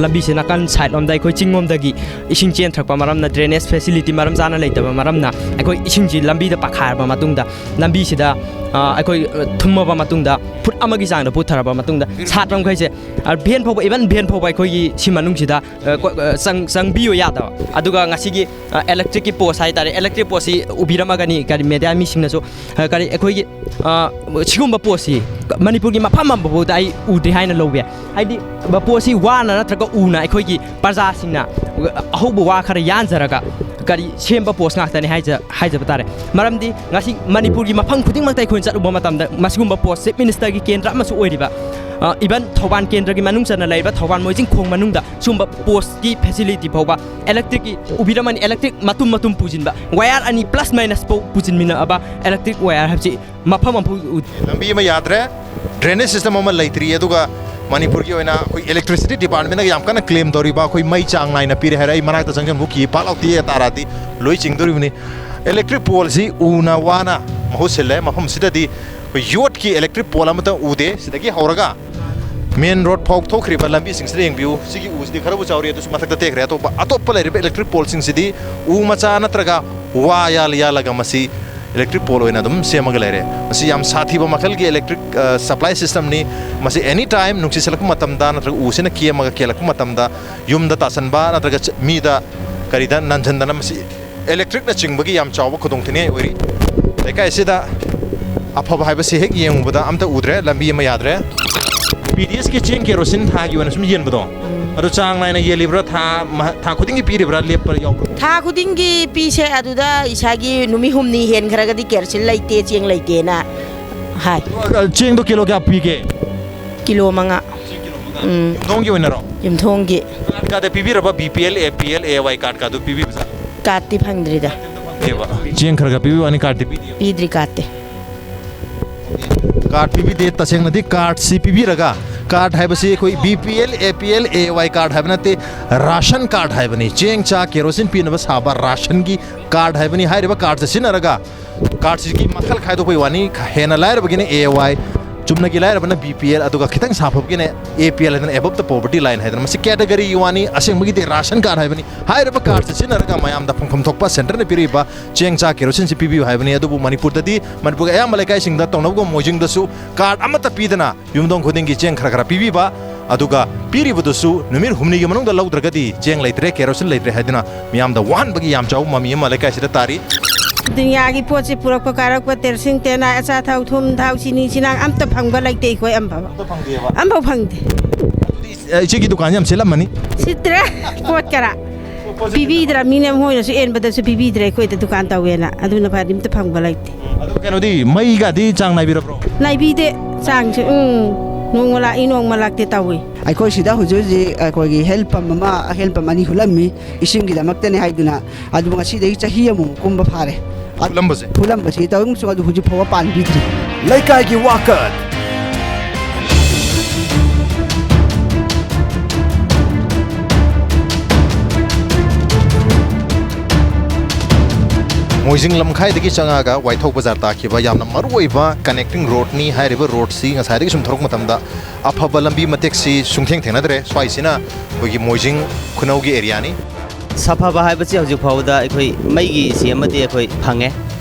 ꯂꯝꯕꯤꯁꯦ ꯅꯥꯀꯟ ꯁꯥꯏꯠ ꯂꯣꯝꯗ ꯑꯩꯈꯣꯏ ꯆꯤꯡ ꯂꯣꯝꯗꯒꯤ ꯏꯁꯤꯡ ꯆꯦꯟꯊꯔꯛꯄ ꯃꯔꯝꯅ, drainage facility ꯃꯔꯝ ꯆꯥꯅ ꯂꯩꯇꯕ ꯃꯔꯝꯅ, ꯑꯩꯈꯣꯏ ꯏꯁꯤꯡꯁꯤ ꯂꯝꯕꯤꯗ ꯄꯥꯛꯈꯥꯏꯔꯕ ꯃꯇꯨꯡꯗ, ꯂꯝꯕꯤꯁꯤꯗ, ꯑ, ꯑꯩꯈꯣꯏ, ꯑ, ꯊꯨꯝꯃꯕ ꯃꯇꯨꯡꯗ, ꯐꯨꯠ ꯑꯃꯒꯤ ꯆꯥꯡꯗ ꯄꯨꯊꯔꯕ ꯃꯇꯨꯡꯗ, ꯁꯥꯇ꯭ꯔ ꯃꯈꯩꯁꯦ, ꯑ, ꯚꯦꯟ ꯐꯥꯎꯕ, even ꯚꯦꯟ ꯐꯥꯎꯕ ꯑꯩꯈꯣꯏꯒꯤ ꯁꯤ ꯃꯅꯨꯡꯁꯤꯗ, ꯑ, ꯀꯣ-, ꯑ, ꯆꯪ-, ꯆꯪꯕꯤꯌꯨ ꯌꯥꯗꯕ꯫ ꯑꯗꯨꯒ ꯉꯁꯤꯒꯤ, ꯑ, electric ꯀꯤ post ꯍꯥꯏꯇꯥꯔꯦ, electric post ꯁꯤ ꯎꯕꯤꯔꯝꯃꯒꯅꯤ, ꯀꯔꯤ media ꯃꯤꯁꯤꯡꯅꯁꯨ, ꯑ, ꯀꯔꯤ ꯑꯩꯈꯣꯏꯒꯤ, ꯑ, ꯁꯤꯒꯨꯝꯕ post ꯁꯤ ꯃꯅꯤꯄꯨꯔꯒꯤ ꯃꯐꯝ ꯑꯃꯐꯥꯎꯗ ꯑꯩ ꯎꯗ꯭ꯔꯤ ꯍꯥꯏꯅ ꯂꯧꯕ ꯌꯥꯏ꯫ ꯍꯥꯏꯗꯤ, ꯕ-, post ꯁꯤ ꯋꯥꯅ ꯅꯠꯇ꯭ꯔꯒ ꯎꯅ ꯑꯩꯈꯣꯏꯒꯤ ꯄ꯭ꯔꯖꯥꯁꯤꯡꯅ ꯑꯍꯧꯕ ꯋꯥ ꯈꯔ ꯌꯥꯟꯖꯔꯒ ꯀꯔꯤ ꯁꯦꯝꯕ post ꯉꯥꯛꯇꯅꯤ ꯍꯥꯏꯖ-, ꯍꯥꯏꯖꯕ ꯇꯥꯔꯦ꯫ ꯃꯔꯝꯗꯤ ꯉꯁꯤ ꯃꯅꯤꯄꯨꯔꯒꯤ ꯃꯐꯝ ꯈꯨꯗꯤꯡꯃꯛꯇ ꯑꯩꯈꯣꯏꯅ ꯆꯠꯂꯨꯕ ꯃꯇꯝꯗ, ꯃꯁꯤꯒꯨꯝꯕ post, chief minister ꯒꯤ ꯀꯦꯟꯗ꯭ꯔ ꯑꯃꯁꯨ ꯑꯣꯏꯔꯤꯕ, ꯑ, even ꯊꯧꯕꯥꯜ ꯀꯦꯟꯗ꯭ꯔꯒꯤ ꯃꯅꯨꯡ ꯆꯟꯅ ꯂꯩꯔꯤꯕ ꯊꯧꯕꯥꯜ ꯃꯣꯏꯖꯤꯡ ꯈꯣꯡ ꯃꯅꯨꯡꯗ ꯁꯨꯝꯕ post ꯀꯤ facility ꯐꯥꯎꯕ, electric ꯀꯤ, ꯎꯕꯤꯔꯝꯃꯅꯤ, electric ꯃꯇꯨꯝ ꯃꯇꯨꯝ ꯄꯨꯁꯤꯟꯕ, wire ꯑꯅꯤ plus minus ꯐꯥꯎ ꯄꯨꯁꯤꯟꯃꯤꯟꯅꯕ electric wire ꯍꯥꯏꯕꯁꯤ ꯃꯐꯝ ꯑꯃꯐꯥꯎ ꯎꯗꯦ꯫ ꯂꯝꯕꯤ ꯑꯃ ꯌꯥꯗ꯭ꯔꯦ, drainage system ꯑꯃ ꯂꯩꯇ꯭ꯔꯤ, ꯑꯗꯨꯒ ꯃꯅꯤꯄꯨꯔꯒꯤ ꯑꯣꯏꯅ ꯑꯩꯈꯣꯏ electricity department ꯅꯒ ꯌꯥꯝ ꯀꯟꯅ claim ꯇꯧꯔꯤꯕ, ꯑꯩꯈꯣꯏ ꯃꯩ ꯆꯥꯡ ꯅꯥꯏꯅ ꯄꯤꯔꯦ ꯍꯥꯏꯔꯦ꯫ ꯑꯩ ꯃꯅꯥꯛꯇ ꯆꯪꯁꯤꯟꯕꯨ ꯀꯤ, ꯄꯥꯛ ꯂꯥꯎ ꯇꯦꯛꯑ ꯇꯥꯔꯛꯑꯗꯤ ꯂꯣꯏ ꯆꯤꯡꯗꯣꯔꯤꯕꯅꯤ꯫ Electric pole ꯁꯤ ꯎꯅ ꯋꯥꯅ ꯃꯍꯨꯠ ꯁꯤꯜꯂꯦ꯫ ꯃꯐꯝꯁꯤꯗꯗꯤ ꯑꯩꯈꯣꯏ ꯌꯣꯠꯀꯤ electric pole ꯑꯃꯇ ꯎꯗꯦ꯫ ꯁꯤꯗꯒꯤ ꯍꯧꯔꯒ main road ꯐꯥꯎ ꯊꯣꯛꯈ꯭ꯔꯤꯕ ꯂꯝꯕꯤꯁꯤꯡꯁꯤꯗ ꯌꯦꯡꯕꯤꯌꯨ꯫ ꯁꯤꯒꯤ ꯎꯁꯤꯗꯤ ꯈꯔꯕꯨ ꯆꯥꯎꯔꯤ, ꯑꯗꯨꯁꯨ ꯃꯊꯛꯇ ꯇꯦꯛꯈ꯭ꯔꯦ꯫ ꯑꯇꯣꯞꯄ, ꯑꯇꯣꯞꯄ ꯂꯩꯔꯤꯕ electric pole ꯁꯤꯡꯁꯤꯗꯤ ꯎ ꯃꯆꯥ ꯅꯠꯇ꯭ꯔꯒ ꯋꯥ ꯌꯥꯜ ꯌꯥꯜꯂꯒ ꯃꯁꯤ electric pole ꯑꯣꯏꯅ ꯑꯗꯨꯝ ꯁꯦꯝꯃꯒ ꯂꯩꯔꯦ꯫ ꯃꯁꯤ ꯌꯥꯝ ꯁꯥꯊꯤꯕ ꯃꯈꯜꯒꯤ electric, ꯑ, supply system ꯅꯤ꯫ ꯃꯁꯤ any time ꯅꯨꯡꯁꯤꯠ ꯁꯤꯠꯂꯛꯄ ꯃꯇꯝꯗ ꯅꯠꯇ꯭ꯔꯒ ꯎꯁꯤꯅ ꯀꯦꯝꯃꯒ ꯀꯦꯜꯂꯛꯄ ꯃꯇꯝꯗ ꯌꯨꯝꯗ ꯇꯥꯁꯟꯕ ꯅꯠꯇ꯭ꯔꯒ ꯆ-, ꯃꯤꯗ ꯀꯔꯤꯗ ꯅꯟꯁꯤꯟꯗꯅ ꯃꯁꯤ electric ꯅ ꯆꯤꯡꯕꯒꯤ ꯌꯥꯝ ꯆꯥꯎꯕ ꯈꯨꯗꯣꯡꯊꯤꯅꯤꯡꯉꯥꯏ ꯑꯣꯏꯔꯤ꯫ ꯂꯩꯀꯥꯏ ꯑꯁꯤꯗ ꯑꯐꯕ ꯍꯥꯏꯕꯁꯤ ꯍꯦꯛ ꯌꯦꯡꯉꯨꯕꯗ ꯑꯝꯇ ꯎꯗ꯭ꯔꯦ, ꯂꯝꯕꯤ ꯑꯃ ꯌꯥꯗ꯭ꯔꯦ꯫ P D S ꯀꯤ ꯆꯦꯡ ꯀꯦꯔꯣꯁꯤꯟ ꯊꯥꯒꯤ ꯑꯣꯏꯅ ꯁꯨꯝ ꯌꯦꯟꯕꯗꯣ, ꯎꯝ꯫ ꯑꯗꯨ ꯆꯥꯡ ꯅꯥꯏꯅ ꯌꯦꯜꯂꯤꯕ꯭ꯔꯥ? ꯊꯥ ꯃ-, ꯊꯥ ꯈꯨꯗꯤꯡꯒꯤ ꯄꯤꯔꯤꯕ꯭ꯔꯥ? ꯂꯦꯞꯄ ꯌꯥꯎꯕ꯭ꯔꯥ? ꯊꯥ ꯈꯨꯗꯤꯡꯒꯤ ꯄꯤꯁꯦ꯫ ꯑꯗꯨꯗ ꯏꯁꯥꯒꯤ ꯅꯨꯃꯤꯠ ꯍꯨꯝꯅꯤ ꯍꯦꯟꯈ꯭ꯔꯒꯗꯤ ꯀꯦꯔꯣꯁꯤꯟ ꯂꯩꯇꯦ, ꯆꯦꯡ ꯂꯩꯇꯦꯅ ꯍꯥꯏ꯫ ꯑ, ꯆꯦꯡꯗꯣ ꯀꯤꯂꯣ ꯀꯌꯥ ꯄꯤꯒꯦ? ꯀꯤꯂꯣ ꯃꯉꯥ꯫ ꯎꯝ꯫ ꯌꯨꯝꯊꯣꯡꯒꯤ ꯑꯣꯏꯅꯔꯣ? ꯌꯨꯝꯊꯣꯡꯒꯤ꯫ Card ꯀꯥꯗ ꯄꯤꯕꯤꯔꯕ? B P L, A P L, A Y card ꯀꯥꯗꯨ ꯄꯤꯕꯤꯕꯖꯥꯠ? Card ꯇꯤ ꯐꯪꯗ꯭ꯔꯤꯗ꯫ ꯄꯤꯕ꯫ ꯆꯦꯡ ꯈꯔ ꯈꯔ ꯄꯤꯕꯤꯕ ꯋꯥꯅꯤ, card ꯇꯤ ꯄꯤꯗꯦ꯫ ꯄꯤꯗ꯭ꯔꯤ card ꯇꯤ꯫ Card ꯄꯤꯕꯤꯗꯦ꯫ ꯇꯁꯦꯡꯅꯗꯤ card ꯁꯤ ꯄꯤꯕꯤꯔꯒ ꯀꯥꯔꯗ ꯍꯥꯏꯕꯁꯤ ꯑꯩꯈꯣꯏ B P L, A P L, A Y card ꯍꯥꯏꯕ ꯅꯠꯇꯦ, ꯔꯥꯁꯟ ꯀꯥꯔꯗ ꯍꯥꯏꯕꯅꯤ꯫ ꯆꯦꯡ, ꯆꯥꯛ, ꯀꯦꯔꯣꯁꯤꯟ ꯄꯤꯅꯕ ꯁꯥꯕ ꯔꯥꯁꯟꯒꯤ ꯀꯥꯔꯗ ꯍꯥꯏꯕꯅꯤ꯫ ꯍꯥꯏꯔꯤꯕ ꯀꯥꯔꯗꯁꯦ ꯁꯤꯖꯤꯟꯅꯔꯒ ꯀꯥꯔꯗꯁꯤꯒꯤ ꯃꯈꯜ ꯈꯥꯏꯗꯣꯛꯄꯒꯤ ꯋꯥꯅꯤ꯫ ꯍꯦꯟꯅ ꯂꯥꯏꯔꯕꯒꯤꯅ ꯑꯦ ꯋꯥꯏ, ꯆꯨꯝꯅꯒꯤ ꯂꯥꯏꯔꯕꯅ ꯕꯤ ꯄꯤ ꯑꯦꯜ, ꯑꯗꯨꯒ ꯈꯤꯇꯪ ꯁꯥꯐꯕꯒꯤꯅ ꯑꯦ ꯄꯤ ꯑꯦꯜ ꯍꯥꯏꯗꯅ, above the poverty line ꯍꯥꯏꯗꯅ꯫ ꯃꯁꯤ ꯀꯦꯇꯒꯔꯤꯒꯤ ꯋꯥꯅꯤ, ꯑꯁꯦꯡꯕꯒꯤꯗꯤ ꯔꯥꯁꯟ ꯀꯥꯔꯗ ꯍꯥꯏꯕꯅꯤ꯫ ꯍꯥꯏꯔꯤꯕ ꯀꯥꯔꯗꯁꯦ ꯁꯤꯖꯤꯟꯅꯔꯒ ꯃꯌꯥꯝꯗ ꯐꯪꯐꯝ ꯊꯣꯛꯄ ꯁꯦꯟꯇꯔꯅ ꯄꯤꯔꯛꯏꯕ ꯆꯦꯡ, ꯆꯥꯛ, ꯀꯦꯔꯣꯁꯤꯟꯁꯤ ꯄꯤꯕꯤꯌꯨ ꯍꯥꯏꯕꯅꯤ꯫ ꯑꯗꯨꯕꯨ ꯃꯅꯤꯄꯨꯔꯗꯗꯤ, ꯃꯅꯤꯄꯨꯔꯒꯤ ꯑꯌꯥꯝꯕ ꯂꯩꯀꯥꯏꯁꯤꯡꯗ ꯇꯧꯅꯕꯒꯨꯝ ꯃꯣꯏꯖꯤꯡꯗꯁꯨ ꯀꯥꯔꯗ ꯑꯃꯠꯇ ꯄꯤꯗꯅ ꯌꯨꯝꯊꯣꯡ ꯈꯨꯗꯤꯡꯒꯤ ꯆꯦꯡ ꯈꯔ ꯈꯔ ꯄꯤꯕꯤꯕ, ꯑꯗꯨꯒ ꯄꯤꯔꯤꯕꯗꯨꯁꯨ ꯅꯨꯃꯤꯠ ꯍꯨꯝꯅꯤꯒꯤ ꯃꯅꯨꯡꯗ ꯂꯧꯗ꯭ꯔꯒꯗꯤ ꯆꯦꯡ ꯂꯩꯇ꯭ꯔꯦ, ꯀꯦꯔꯣꯁꯤꯟ ꯂꯩꯇ꯭ꯔꯦ ꯍꯥꯏꯗꯨꯅ ꯃꯤꯌꯥꯝꯗ ꯋꯥꯍꯟꯕꯒꯤ ꯌꯥꯝ ꯆꯥꯎꯕ ꯃꯃꯤ ꯑꯃ ꯂꯩꯀꯥꯏꯁꯤꯗ ꯇꯥꯔꯤ꯫ ꯗꯨꯅꯤꯌꯥꯒꯤ ꯄꯣꯠꯁꯦ ꯄꯨꯔꯛꯄ ꯀꯥꯔꯛꯄ, ꯇꯦꯔꯁꯤꯡ ꯇꯦꯅꯥꯏ, ꯑꯆꯥꯊꯥꯎ, ꯊꯨꯝ, ꯊꯥꯎ, ꯆꯤꯅꯤ, ꯆꯤꯅꯥꯡ ꯑꯝꯇ ꯐꯪꯕ ꯂꯩꯇꯦ ꯑꯩꯈꯣꯏ ꯑꯝꯐꯥꯎ꯫ ꯑꯝꯐꯥꯎ ꯐꯪꯗꯦꯕ? ꯑꯝꯐꯥꯎ ꯐꯪꯗꯦ꯫ ꯑꯗꯨꯗꯤ, ꯑ, ꯏꯆꯦꯒꯤ ꯗꯨꯀꯥꯟꯁꯦ ꯌꯥꯝ ꯁꯤꯠꯂꯝꯃꯅꯤ? ꯁꯤꯠꯇ꯭ꯔꯦ, ꯄꯣꯠ ꯈꯔ꯫ ꯄꯤꯕꯤꯗ꯭ꯔꯕꯅꯤꯅ ꯃꯣꯏꯅꯁꯨ ꯑꯦꯟꯕꯗꯁꯨ ꯄꯤꯕꯤꯗ꯭ꯔꯦ ꯑꯩꯈꯣꯏꯗ ꯗꯨꯀꯥꯟ ꯇꯧꯋꯦꯅ, ꯑꯗꯨꯅ ꯐꯔꯦ, ꯑꯝꯇ ꯐꯪꯕ ꯂꯩꯇꯦ꯫ ꯑꯗꯣ ꯀꯩꯅꯣꯗꯤ, ꯃꯩꯒꯗꯤ ꯆꯥꯡ ꯅꯥꯏꯕꯤꯔꯕ꯭ꯔꯣ? ꯅꯥꯏꯕꯤꯗꯦ꯫ ꯆꯥꯡꯁꯦ, ꯎꯝ, ꯅꯣꯡꯃ ꯂꯥꯛꯏ, ꯅꯣꯡꯃ ꯂꯥꯛꯇꯦ ꯇꯧꯏ꯫ ꯑꯩꯈꯣꯏ ꯁꯤꯗ ꯍꯧꯖꯤꯛ ꯍꯧꯖꯤꯛ ꯑꯩꯈꯣꯏꯒꯤ ꯍꯦꯟ ꯄꯝ ꯑꯃ, ꯍꯦꯟ ꯄꯝ ꯑꯅꯤ ꯍꯨꯠꯂꯝꯃꯤ, ꯏꯁꯤꯡꯒꯤꯗꯃꯛꯇꯅꯤ ꯍꯥꯏꯗꯨꯅ꯫ ꯑꯗꯨꯕꯨ ꯉꯁꯤꯗꯒꯤ ꯆꯍꯤ ꯑꯃꯃꯨꯛ ꯀꯨꯝꯕ ꯐꯥꯔꯦ꯫ ꯍꯨꯠꯂꯝꯕꯁꯦ? ꯍꯨꯠꯂꯝꯕꯁꯤ ꯇꯧꯔꯤ ꯑꯃꯁꯨꯡ ꯑꯗꯨ ꯍꯧꯖꯤꯛ ꯐꯥꯎꯕ ꯄꯥꯟꯕꯤꯗ꯭ꯔꯤ꯫ ꯂꯩꯀꯥꯏꯒꯤ ꯋꯥꯀꯠ꯫ ꯃꯣꯏꯖꯤꯡ ꯂꯝꯈꯥꯏꯗꯒꯤ ꯆꯪꯉꯛꯑꯒ ꯋꯥꯏꯊꯧ ꯕꯖꯥꯔ ꯇꯥꯈꯤꯕ ꯌꯥꯝꯅ ꯃꯔꯨꯑꯣꯏꯕ connecting roadꯅꯤ꯫ ꯍꯥꯏꯔꯤꯕ roadꯁꯤ ꯉꯁꯥꯏꯗꯒꯤ ꯁꯨꯝ ꯊꯧꯔꯛꯄ ꯃꯇꯝꯗ ꯑꯐꯕ ꯂꯝꯕꯤ ꯃꯇꯦꯛꯁꯤ ꯁꯨꯡꯊꯦꯡ ꯊꯦꯡꯅꯗ꯭ꯔꯦ꯫ ꯁ꯭ꯋꯥꯏꯁꯤꯅ ꯑꯩꯈꯣꯏꯒꯤ ꯃꯣꯏꯖꯤꯡ ꯈꯨꯅꯧꯒꯤ areaꯅꯤ꯫ ꯁꯥꯐꯕ ꯍꯥꯏꯕꯁꯤ ꯍꯧꯖꯤꯛ ꯐꯥꯎꯕꯗ ꯑꯩꯈꯣꯏ ꯃꯩꯒꯤ ꯁꯤ ꯑꯃꯗꯤ ꯑꯩꯈꯣꯏ ꯐꯪꯉꯦ,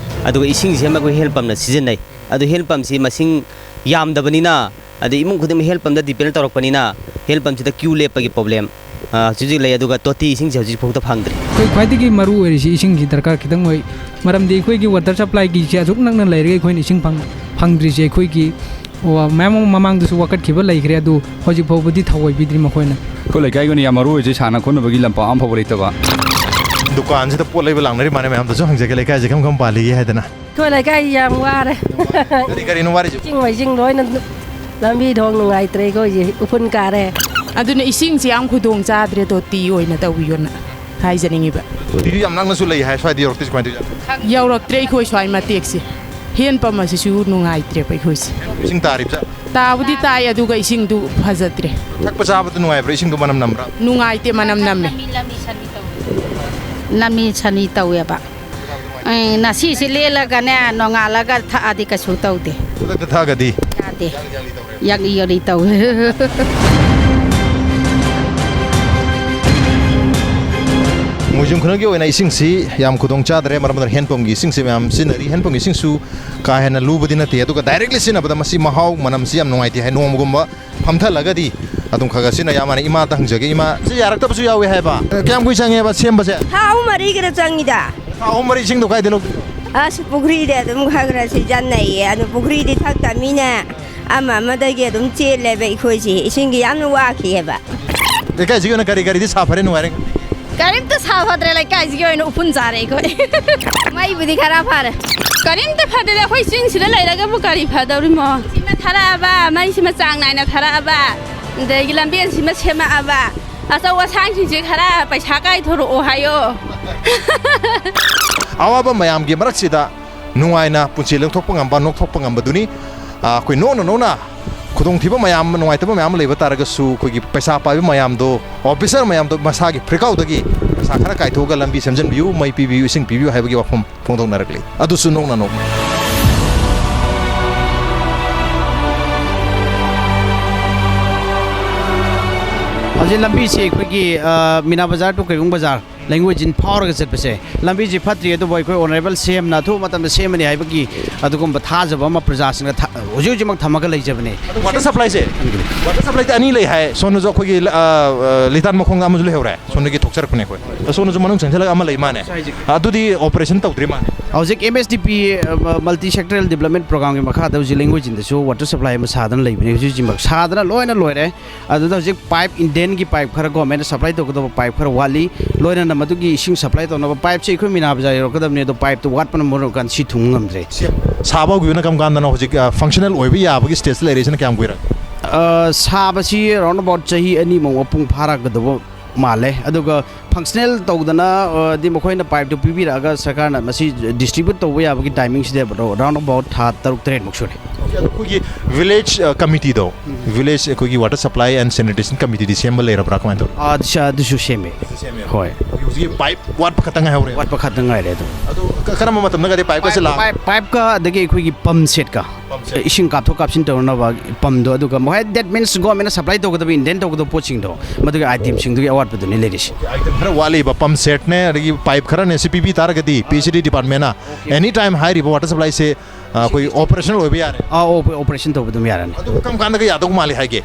ꯑꯗꯨꯒ ꯏꯁꯤꯡꯁꯤ ꯑꯃ ꯑꯩꯈꯣꯏ ꯍꯦꯟ ꯄꯝꯅ ꯁꯤꯖꯤꯟꯅꯩ꯫ ꯑꯗꯨ ꯍꯦꯟ ꯄꯝꯁꯤ ꯃꯁꯤꯡ ꯌꯥꯝꯗꯕꯅꯤꯅ, ꯑꯗꯩ ꯏꯃꯨꯡ ꯈꯨꯗꯤꯡꯃꯛ ꯍꯦꯟ ꯄꯝꯗ depend ꯇꯧꯔꯛꯄꯅꯤꯅ, ꯍꯦꯟ ꯄꯝꯁꯤꯗ queue ꯂꯦꯞꯄꯒꯤ problem, ꯑ, ꯍꯧꯖꯤꯛ ꯍꯧꯖꯤꯛ ꯂꯩ꯫ ꯑꯗꯨꯒ ꯇꯣꯇꯤ ꯏꯁꯤꯡꯁꯦ ꯍꯧꯖꯤꯛ ꯐꯥꯎꯗ ꯐꯪꯗ꯭ꯔꯤ꯫ ꯑꯩꯈꯣꯏ ꯈ꯭ꯋꯥꯏꯗꯒꯤ ꯃꯔꯨ ꯑꯣꯏꯔꯤꯁꯤ ꯏꯁꯤꯡꯁꯤ ꯗꯔꯀꯥꯔ ꯈꯤꯇꯪ ꯑꯣꯏ, ꯃꯔꯝꯗꯤ ꯑꯩꯈꯣꯏꯒꯤ water supplyꯒꯤꯁꯦ ꯑꯁꯨꯛ ꯅꯛꯅ ꯂꯩꯔꯒ ꯑꯩꯈꯣꯏꯅ ꯏꯁꯤꯡ ꯐꯪ-, ꯐꯪꯗ꯭ꯔꯤꯁꯦ ꯑꯩꯈꯣꯏꯒꯤ ꯋꯥ-, ꯃꯌꯥꯝ ꯑꯃ ꯃꯃꯥꯡꯗꯁꯨ ꯋꯥꯀꯠꯈꯤꯕ ꯂꯩꯈ꯭ꯔꯦ, ꯑꯗꯨ ꯍꯧꯖꯤꯛ ꯐꯥꯎꯕꯗꯤ ꯊꯑꯣꯏꯕꯤꯗ꯭ꯔꯤ ꯃꯈꯣꯏꯅ꯫ ꯑꯩꯈꯣꯏ ꯂꯩꯀꯥꯏꯒꯤ ꯑꯣꯏꯅ ꯌꯥꯝ ꯃꯔꯨ ꯑꯣꯏꯁꯦ ꯁꯥꯟꯅ ꯈꯣꯠꯅꯕꯒꯤ ꯂꯝꯄꯥꯛ ꯑꯃ ꯐꯥꯎꯕ ꯂꯩꯇꯕ꯫ ꯗꯨꯀꯥꯟꯁꯤꯗ ꯄꯣꯠ ꯂꯩꯕ ꯂꯥꯛꯅꯔꯤ ꯃꯥꯅꯦ ꯃꯌꯥꯝꯗꯁꯨ ꯍꯪꯖꯒꯦ, ꯂꯩꯀꯥꯏꯁꯦ ꯀꯔꯝ ꯀꯔꯝ ꯄꯥꯜꯂꯤꯒꯦ ꯍꯥꯏꯗꯅ꯫ ꯑꯩꯈꯣꯏ ꯂꯩꯀꯥꯏ ꯌꯥꯝ ꯋꯥꯔꯦ꯫ ꯀꯔꯤ ꯀꯔꯤꯅꯣ ꯋꯥꯔꯤꯁꯦ? ꯏꯁꯤꯡ ꯃꯥꯏꯁꯤꯡ ꯂꯣꯏꯅ ꯂꯝꯕꯤ ꯊꯣꯡ ꯅꯨꯡꯉꯥꯏꯇ꯭ꯔꯦ ꯑꯩꯈꯣꯏꯁꯦ, ꯎꯐꯨꯟ ꯀꯥꯔꯦ꯫ ꯑꯗꯨꯅ ꯏꯁꯤꯡꯁꯦ ꯌꯥꯝ ꯈꯨꯗꯣꯡ ꯆꯥꯗ꯭ꯔꯦ, ꯇꯣꯇꯤ ꯑꯣꯏꯅ ꯇꯧꯕꯤꯌꯣꯅ ꯍꯥꯏꯖꯅꯤꯡꯉꯤꯕ꯫ ꯇꯣꯇꯤꯗꯤ ꯌꯥꯝ ꯅꯛꯅꯁꯨ ꯂꯩ ꯍꯥꯏ, ꯁ꯭ꯋꯥꯏꯗ ꯌꯧꯔꯛꯇ꯭ꯔꯤꯁꯦ ꯀꯃꯥꯏꯅ ꯇꯧꯔꯤꯖꯥꯠꯅꯣ? ꯌꯧꯔꯛꯇ꯭ꯔꯦ ꯑꯩꯈꯣꯏ ꯁ꯭ꯋꯥꯏ ꯃꯇꯦꯛꯁꯦ, ꯍꯦꯟ ꯄꯝ ꯑꯁꯤꯁꯨ ꯅꯨꯡꯉꯥꯏꯇ꯭ꯔꯦꯕ ꯑꯩꯈꯣꯏꯁꯦ꯫ ꯏꯁꯤꯡ ꯇꯥꯔꯤꯕ ꯖꯥꯠꯂꯣ? ꯇꯥꯕꯨꯗꯤ ꯇꯥꯏ, ꯑꯗꯨꯒ ꯏꯁꯤꯡꯗꯨ ꯐꯖꯗ꯭ꯔꯦ꯫ ꯊꯛꯄ ꯆꯥꯕꯗ ꯅꯨꯡꯉꯥꯏꯕ꯭ꯔꯥ? ꯏꯁꯤꯡꯗꯣ ꯃꯅꯝ ꯅꯝꯕ꯭ꯔꯥ? ꯅꯨꯡꯉꯥꯏꯇꯦ, ꯃꯅꯝ ꯅꯝꯃꯦ꯫ ꯂꯝꯕꯤ ꯁꯅꯤ ꯇꯧꯋꯦꯕ꯫ ꯑꯦ, ꯉꯁꯤꯁꯦ ꯂꯦꯜꯂꯒꯅꯦ, ꯅꯣꯡꯉꯥꯜꯂꯒ ꯊꯛꯑꯗꯤ ꯀꯩꯁꯨ ꯇꯧꯗꯦ꯫ ꯈꯨꯗꯛꯇ ꯊꯛꯑꯒꯗꯤ? ꯌꯥꯗꯦ꯫ ꯌꯥꯛꯂꯤ ꯌꯥꯛꯂꯤ ꯇꯧꯋꯦ꯫ ꯃꯣꯏꯖꯤꯡ ꯈꯨꯅꯧꯒꯤ ꯑꯣꯏꯅ ꯏꯁꯤꯡꯁꯤ ꯌꯥꯝ ꯈꯨꯗꯣꯡ ꯆꯥꯗ꯭ꯔꯦ, ꯃꯔꯝ ꯑꯗꯨꯅ ꯍꯦꯟꯄꯝꯒꯤ ꯏꯁꯤꯡꯁꯤ ꯃꯌꯥꯝ ꯁꯤꯖꯤꯟꯅꯔꯤ꯫ ꯍꯦꯟꯄꯝꯒꯤ ꯏꯁꯤꯡꯁꯨ ꯀꯥ ꯍꯦꯟꯅ ꯂꯨꯕꯗꯤ ꯅꯠꯇꯦ, ꯑꯗꯨꯒ directly ꯁꯤꯖꯤꯟꯅꯕꯗ ꯃꯁꯤ ꯃꯍꯥꯎ ꯃꯅꯝꯁꯤ ꯌꯥꯝ ꯅꯨꯡꯉꯥꯏꯇꯦ ꯍꯥꯏ꯫ ꯅꯣꯡꯃꯒꯨꯝꯕ ꯐꯝꯊꯍꯜꯂꯒꯗꯤ ꯑꯗꯨꯝ ꯈꯔ ꯈꯔ ꯁꯤꯖꯤꯟꯅ ꯌꯥꯝ ꯃꯥꯟꯅꯩ꯫ ꯏꯃꯥꯗ ꯍꯪꯖꯒꯦ, ꯏꯃꯥ, ꯁꯤ ꯌꯥꯔꯛꯇꯕꯁꯨ ꯌꯥꯎꯋꯦ ꯍꯥꯏꯕ? ꯀꯌꯥꯝ ꯀꯨꯏ ꯆꯪꯉꯦꯕ ꯁꯦꯝꯕꯁꯦ? ꯊꯥ ꯑꯍꯨꯝ ꯃꯔꯤ ꯈꯔ ꯆꯪꯉꯤꯗ꯫ ꯊꯥ ꯑꯍꯨꯝ ꯃꯔꯤ ꯏꯁꯤꯡꯗꯣ ꯀꯥꯏꯗ ꯂꯧꯗꯣꯏꯅꯣ? ꯑꯁ, ꯄꯨꯈ꯭ꯔꯤꯗ ꯑꯗꯨꯝ ꯈꯔ ꯈꯔ ꯁꯤꯖꯤꯟꯅꯩꯌꯦ꯫ ꯑꯗꯨ ꯄꯨꯈ꯭ꯔꯤꯗꯤ ꯊꯛꯇꯃꯤꯅ ꯑꯃ ꯑꯃꯗꯒꯤ ꯑꯗꯨꯝ ꯆꯦꯜꯂꯦꯕ ꯑꯩꯈꯣꯏꯁꯦ꯫ ꯏꯁꯤꯡꯒꯤ ꯌꯥꯝꯅ ꯋꯥꯈꯤꯑꯕ꯫ ꯂꯩꯀꯥꯏꯁꯤꯒꯤ ꯑꯣꯏꯅ ꯀꯔꯤ ꯀꯔꯤꯗꯤ ꯁꯥꯐꯔꯦ, ꯅꯨꯡꯉꯥꯏꯔꯦ? ꯀꯔꯤꯝꯇ ꯁꯥꯐꯗ꯭ꯔꯦ, ꯂꯩꯀꯥꯏꯁꯤꯒꯤ ꯑꯣꯏꯅ ꯎꯐꯨꯟ ꯆꯥꯔꯦ ꯑꯩꯈꯣꯏ꯫ ꯃꯩꯕꯨꯗꯤ ꯈꯔ ꯐꯔꯦ꯫ ꯀꯔꯤꯝꯇ ꯐꯗꯦꯗ, ꯑꯩꯈꯣꯏ ꯆꯤꯡꯁꯤꯗ ꯂꯩꯔꯒꯕꯨ ꯀꯔꯤ ꯐꯗꯧꯔꯤꯃꯣ? ꯁꯤꯃ ꯊꯥꯔꯛꯑꯕ, ꯃꯩꯁꯤꯃ ꯆꯥꯡ ꯅꯥꯏꯅ ꯊꯥꯔꯛꯑꯕ, ꯑꯗꯒꯤ ꯂꯝꯕꯦꯟꯁꯤꯃ ꯁꯦꯝꯃꯛꯑꯕ, ꯑꯆꯧ ꯑꯁꯥꯡꯁꯤꯡꯁꯦ ꯈꯔ ꯄꯩꯁꯥ ꯀꯥꯏꯊꯣꯔꯛꯑꯣ ꯍꯥꯏꯌꯣ꯫ ꯑꯋꯥꯕ ꯃꯌꯥꯝꯒꯤ ꯃꯔꯛꯁꯤꯗ ꯅꯨꯡꯉꯥꯏꯅ ꯄꯨꯟꯁꯤ ꯂꯦꯡꯊꯣꯛꯄ ꯉꯝꯕ, ꯅꯣꯛꯊꯣꯛꯄ ꯉꯝꯕꯗꯨꯅꯤ꯫ ꯑ, ꯑꯩꯈꯣꯏ ꯅꯣꯛꯅ ꯅꯣꯛꯅ ꯈꯨꯗꯣꯡꯊꯤꯕ ꯃꯌꯥꯝ, ꯅꯨꯡꯉꯥꯏꯇꯕ ꯃꯌꯥꯝ ꯑꯃ ꯂꯩꯕ ꯇꯥꯔꯒꯁꯨ, ꯑꯩꯈꯣꯏꯒꯤ ꯄꯩꯁꯥ ꯄꯥꯏꯕ ꯃꯌꯥꯝꯗꯣ, officer ꯃꯌꯥꯝꯗꯣ ꯃꯁꯥꯒꯤ ꯐꯤꯔꯀꯥꯎꯗꯒꯤ ꯄꯩꯁꯥ ꯈꯔ ꯀꯥꯏꯊꯣꯛꯑꯒ ꯂꯝꯕꯤ ꯁꯦꯝꯖꯤꯟꯕꯤꯌꯨ, ꯃꯩ ꯄꯤꯕꯤꯌꯨ, ꯏꯁꯤꯡ ꯄꯤꯕꯤꯌꯨ ꯍꯥꯏꯕꯒꯤ ꯋꯥꯐꯝ ꯐꯣꯡꯗꯣꯛꯅꯔꯛꯂꯤ꯫ ꯑꯗꯨꯁꯨ ꯅꯣꯛꯅ ꯅꯣꯛꯅ꯫ ꯍꯧꯖꯤꯛ ꯂꯝꯕꯤꯁꯤ ꯑꯩꯈꯣꯏꯒꯤ, ꯑ, ꯃꯤꯅꯥ ꯕꯖꯥꯔ to ꯀꯩꯕꯨꯡ ꯕꯖꯥꯔ ꯂꯩꯉꯣꯏꯖꯤꯟ ꯐꯥꯎꯔꯒ ꯆꯠꯄꯁꯦ, ꯂꯝꯕꯤꯁꯤ ꯐꯠꯇ꯭ꯔꯤ, ꯑꯗꯨꯕꯨ ꯑꯩꯈꯣꯏ honourable C M ꯅ ꯑꯊꯨꯕ ꯃꯇꯝꯗ ꯁꯦꯝꯃꯅꯤ ꯍꯥꯏꯕꯒꯤ ꯑꯗꯨꯒꯨꯝꯕ ꯊꯥꯖꯕ ꯑꯃ ꯄ꯭ꯔꯖꯥꯁꯤꯡꯅ ꯊ-, ꯍꯧꯖꯤꯛ ꯍꯧꯖꯤꯛꯃꯛ ꯊꯝꯃꯒ ꯂꯩꯖꯕꯅꯦ꯫ ꯑꯗꯨ water supply ꯁꯦ? ꯊꯝꯕꯤꯔꯦ꯫ Water supply ꯗꯤ ꯑꯅꯤ ꯂꯩ ꯍꯥꯏ꯫ ꯁꯣꯝꯗꯁꯨ ꯑꯩꯈꯣꯏꯒꯤ, ꯑ, ꯑ, ꯂꯤꯇꯥꯟ ꯃꯈꯣꯡꯗ ꯑꯃꯁꯨ ꯂꯩꯍꯧꯔꯦ꯫ ꯁꯣꯝꯗꯒꯤ ꯊꯣꯛꯆꯔꯛꯄꯅꯦ ꯑꯩꯈꯣꯏ꯫ ꯁꯣꯝꯗꯁꯨ ꯃꯅꯨꯡ ꯆꯪꯁꯤꯜꯂꯒ ꯑꯃ ꯂꯩ ꯃꯥꯅꯦ꯫ ꯑꯗꯨꯗꯤ operation ꯇꯧꯗ꯭ꯔꯤ ꯃꯥꯅꯦ꯫ ꯍꯧꯖꯤꯛ M S D P, ꯑ, multi sectoral development program ꯒꯤ ꯃꯈꯥꯗ ꯍꯧꯖꯤꯛ ꯂꯩꯉꯣꯏꯖꯤꯟꯗꯁꯨ water supply ꯑꯃ ꯁꯥꯗꯅ ꯂꯩꯕꯅꯦ꯫ ꯍꯧꯖꯤꯛ ꯍꯧꯖꯤꯛꯃꯛ ꯁꯥꯗꯅ ꯂꯣꯏꯅ ꯂꯣꯏꯔꯦ꯫ ꯑꯗꯨꯗ ꯍꯧꯖꯤꯛ pipe, Indian ꯒꯤ pipe ꯈꯔ, government ꯅ supply ꯇꯧꯒꯗꯕ pipe ꯈꯔ ꯋꯥꯠꯂꯤ꯫ ꯂꯣꯏꯅꯅ ꯃꯗꯨꯒꯤ ꯏꯁꯤꯡ supply ꯇꯧꯅꯕ pipe ꯁꯦ ꯑꯩꯈꯣꯏ ꯃꯤꯅꯥ ꯕꯖꯥꯔ ꯌꯧꯔꯛꯀꯗꯕꯅꯤ, ꯑꯗꯣ pipe ꯇꯣ ꯋꯥꯠꯄꯅ ꯃꯔꯝ ꯑꯣꯏꯔꯀꯥꯟꯗ ꯁꯤ ꯊꯨꯡꯕ ꯉꯝꯗ꯭ꯔꯦ꯫ ꯁꯥꯕ ꯍꯧꯈꯤꯕꯅ ꯀꯔꯝ ꯀꯥꯟꯗꯅꯣ? ꯍꯧꯖꯤꯛ, ꯑ, functional ꯑꯣꯏꯕ ꯌꯥꯕꯒꯤ stage ꯇ ꯂꯩꯔꯛꯏꯁꯤꯅ ꯀꯌꯥꯝ ꯀꯨꯏꯔꯒꯦ? ꯑ, ꯁꯥꯕꯁꯤ round about ꯆꯍꯤ ꯑꯅꯤꯃꯨꯛ ꯃꯄꯨꯡ ꯐꯥꯔꯛꯀꯗꯕ ꯃꯥꯜꯂꯦ꯫ ꯑꯗꯨꯒ functional ꯇꯧꯗꯅ, ꯑ, ꯗꯤ ꯃꯈꯣꯏꯅ pipe ꯇꯨ ꯄꯤꯕꯤꯔꯛꯑꯒ ꯁꯔꯀꯥꯔꯅ ꯃꯁꯤ distribute ꯇꯧꯕ ꯌꯥꯕꯒꯤ timing ꯁꯤꯗꯤ round about ꯊꯥ ꯇꯔꯨꯛ ꯇꯔꯦꯠꯃꯨꯛ ꯁꯨꯔꯦ꯫ ꯑꯗꯣ ꯑꯩꯈꯣꯏꯒꯤ ꯚꯤꯂꯦꯖ ꯀꯃꯤꯇꯤꯗꯣ, ꯚꯤꯂꯦꯖ ꯑꯩꯈꯣꯏꯒꯤ ꯋꯥꯇꯔ ꯁꯄ꯭ꯂꯥꯏ ꯑꯦꯟ ꯁꯦꯅꯤꯇꯦꯁꯟ ꯀꯃꯤꯇꯤꯗꯤ ꯁꯦꯝꯕ ꯂꯩꯔꯕ꯭ꯔꯥ, ꯀꯃꯥꯏꯅ ꯇꯧꯔꯤ? ꯑꯗꯨꯁꯨ ꯁꯦꯝꯃꯦ꯫ ꯍꯣꯏ꯫ ꯍꯧꯖꯤꯛ ꯄꯥꯏꯞ ꯋꯥꯠꯄ ꯈꯛꯇ ꯉꯥꯏꯍꯧꯔꯦ꯫ ꯋꯥꯠꯄ ꯈꯛꯇ ꯉꯥꯏꯔꯦ ꯑꯗꯨꯝ꯫ ꯑꯗꯣ ꯀ- ꯀꯔꯝꯕ ꯃꯇꯝꯗꯒꯗꯤ ꯄꯥꯏꯞꯀꯁꯦ ꯂꯥꯛ ꯄꯥꯏꯞꯀ ꯑꯗꯒꯤ ꯑꯩꯈꯣꯏꯒꯤ ꯄꯝ ꯁꯦꯠꯀ, ꯏꯁꯤꯡ ꯀꯥꯞꯊꯣꯛ ꯀꯥꯞꯁꯤꯟ ꯇꯧꯅꯕ ꯄꯝꯗꯣ, ꯑꯗꯨꯒ that means ꯒꯣꯔꯃꯦꯟꯅ ꯁꯄ꯭ꯂꯥꯏ ꯇꯧꯒꯗꯕ, ꯏꯟꯗꯦꯟ ꯇꯧꯒꯗꯕ ꯄꯣꯠꯁꯤꯡꯗꯣ, ꯃꯗꯨꯒꯤ ꯑꯥꯏꯇꯦꯝꯁꯤꯡꯗꯨꯒꯤ ꯑꯋꯥꯠꯄꯗꯨꯅꯤ ꯂꯩꯔꯤꯁꯦ꯫ ꯑꯥꯏꯇꯦꯝ ꯈꯔ ꯋꯥꯠꯂꯤꯕ, ꯄꯝ ꯁꯦꯠꯅꯦ, ꯑꯗꯒꯤ ꯄꯥꯏꯞ ꯈꯔꯅꯦ, ꯁꯤ ꯄꯤ ꯕꯤ ꯇꯥꯔꯒꯗꯤ ꯄꯤ ꯑꯩꯆ ꯗꯤ ꯗꯤꯄꯥꯔꯠꯃꯦꯟꯅ ꯑꯦꯅꯤ ꯇꯥꯏꯝ ꯍꯥꯏꯔꯤꯕ ꯋꯥꯇꯔ ꯁꯄ꯭ꯂꯥꯏꯁꯦ ꯑꯩꯈꯣꯏ ꯑꯣꯄꯔꯦꯁꯅꯦꯜ ꯑꯣꯏꯕ ꯌꯥꯔꯦ꯫ ꯑꯣꯄꯔꯦꯁꯟ ꯇꯧꯕ ꯑꯗꯨꯝ ꯌꯥꯔꯅꯤ꯫ ꯑꯗꯨ ꯀꯔꯝ ꯀꯥꯟꯗꯒ ꯌꯥꯗꯧ ꯃꯥꯜꯂꯤ ꯍꯥꯏꯒꯦ?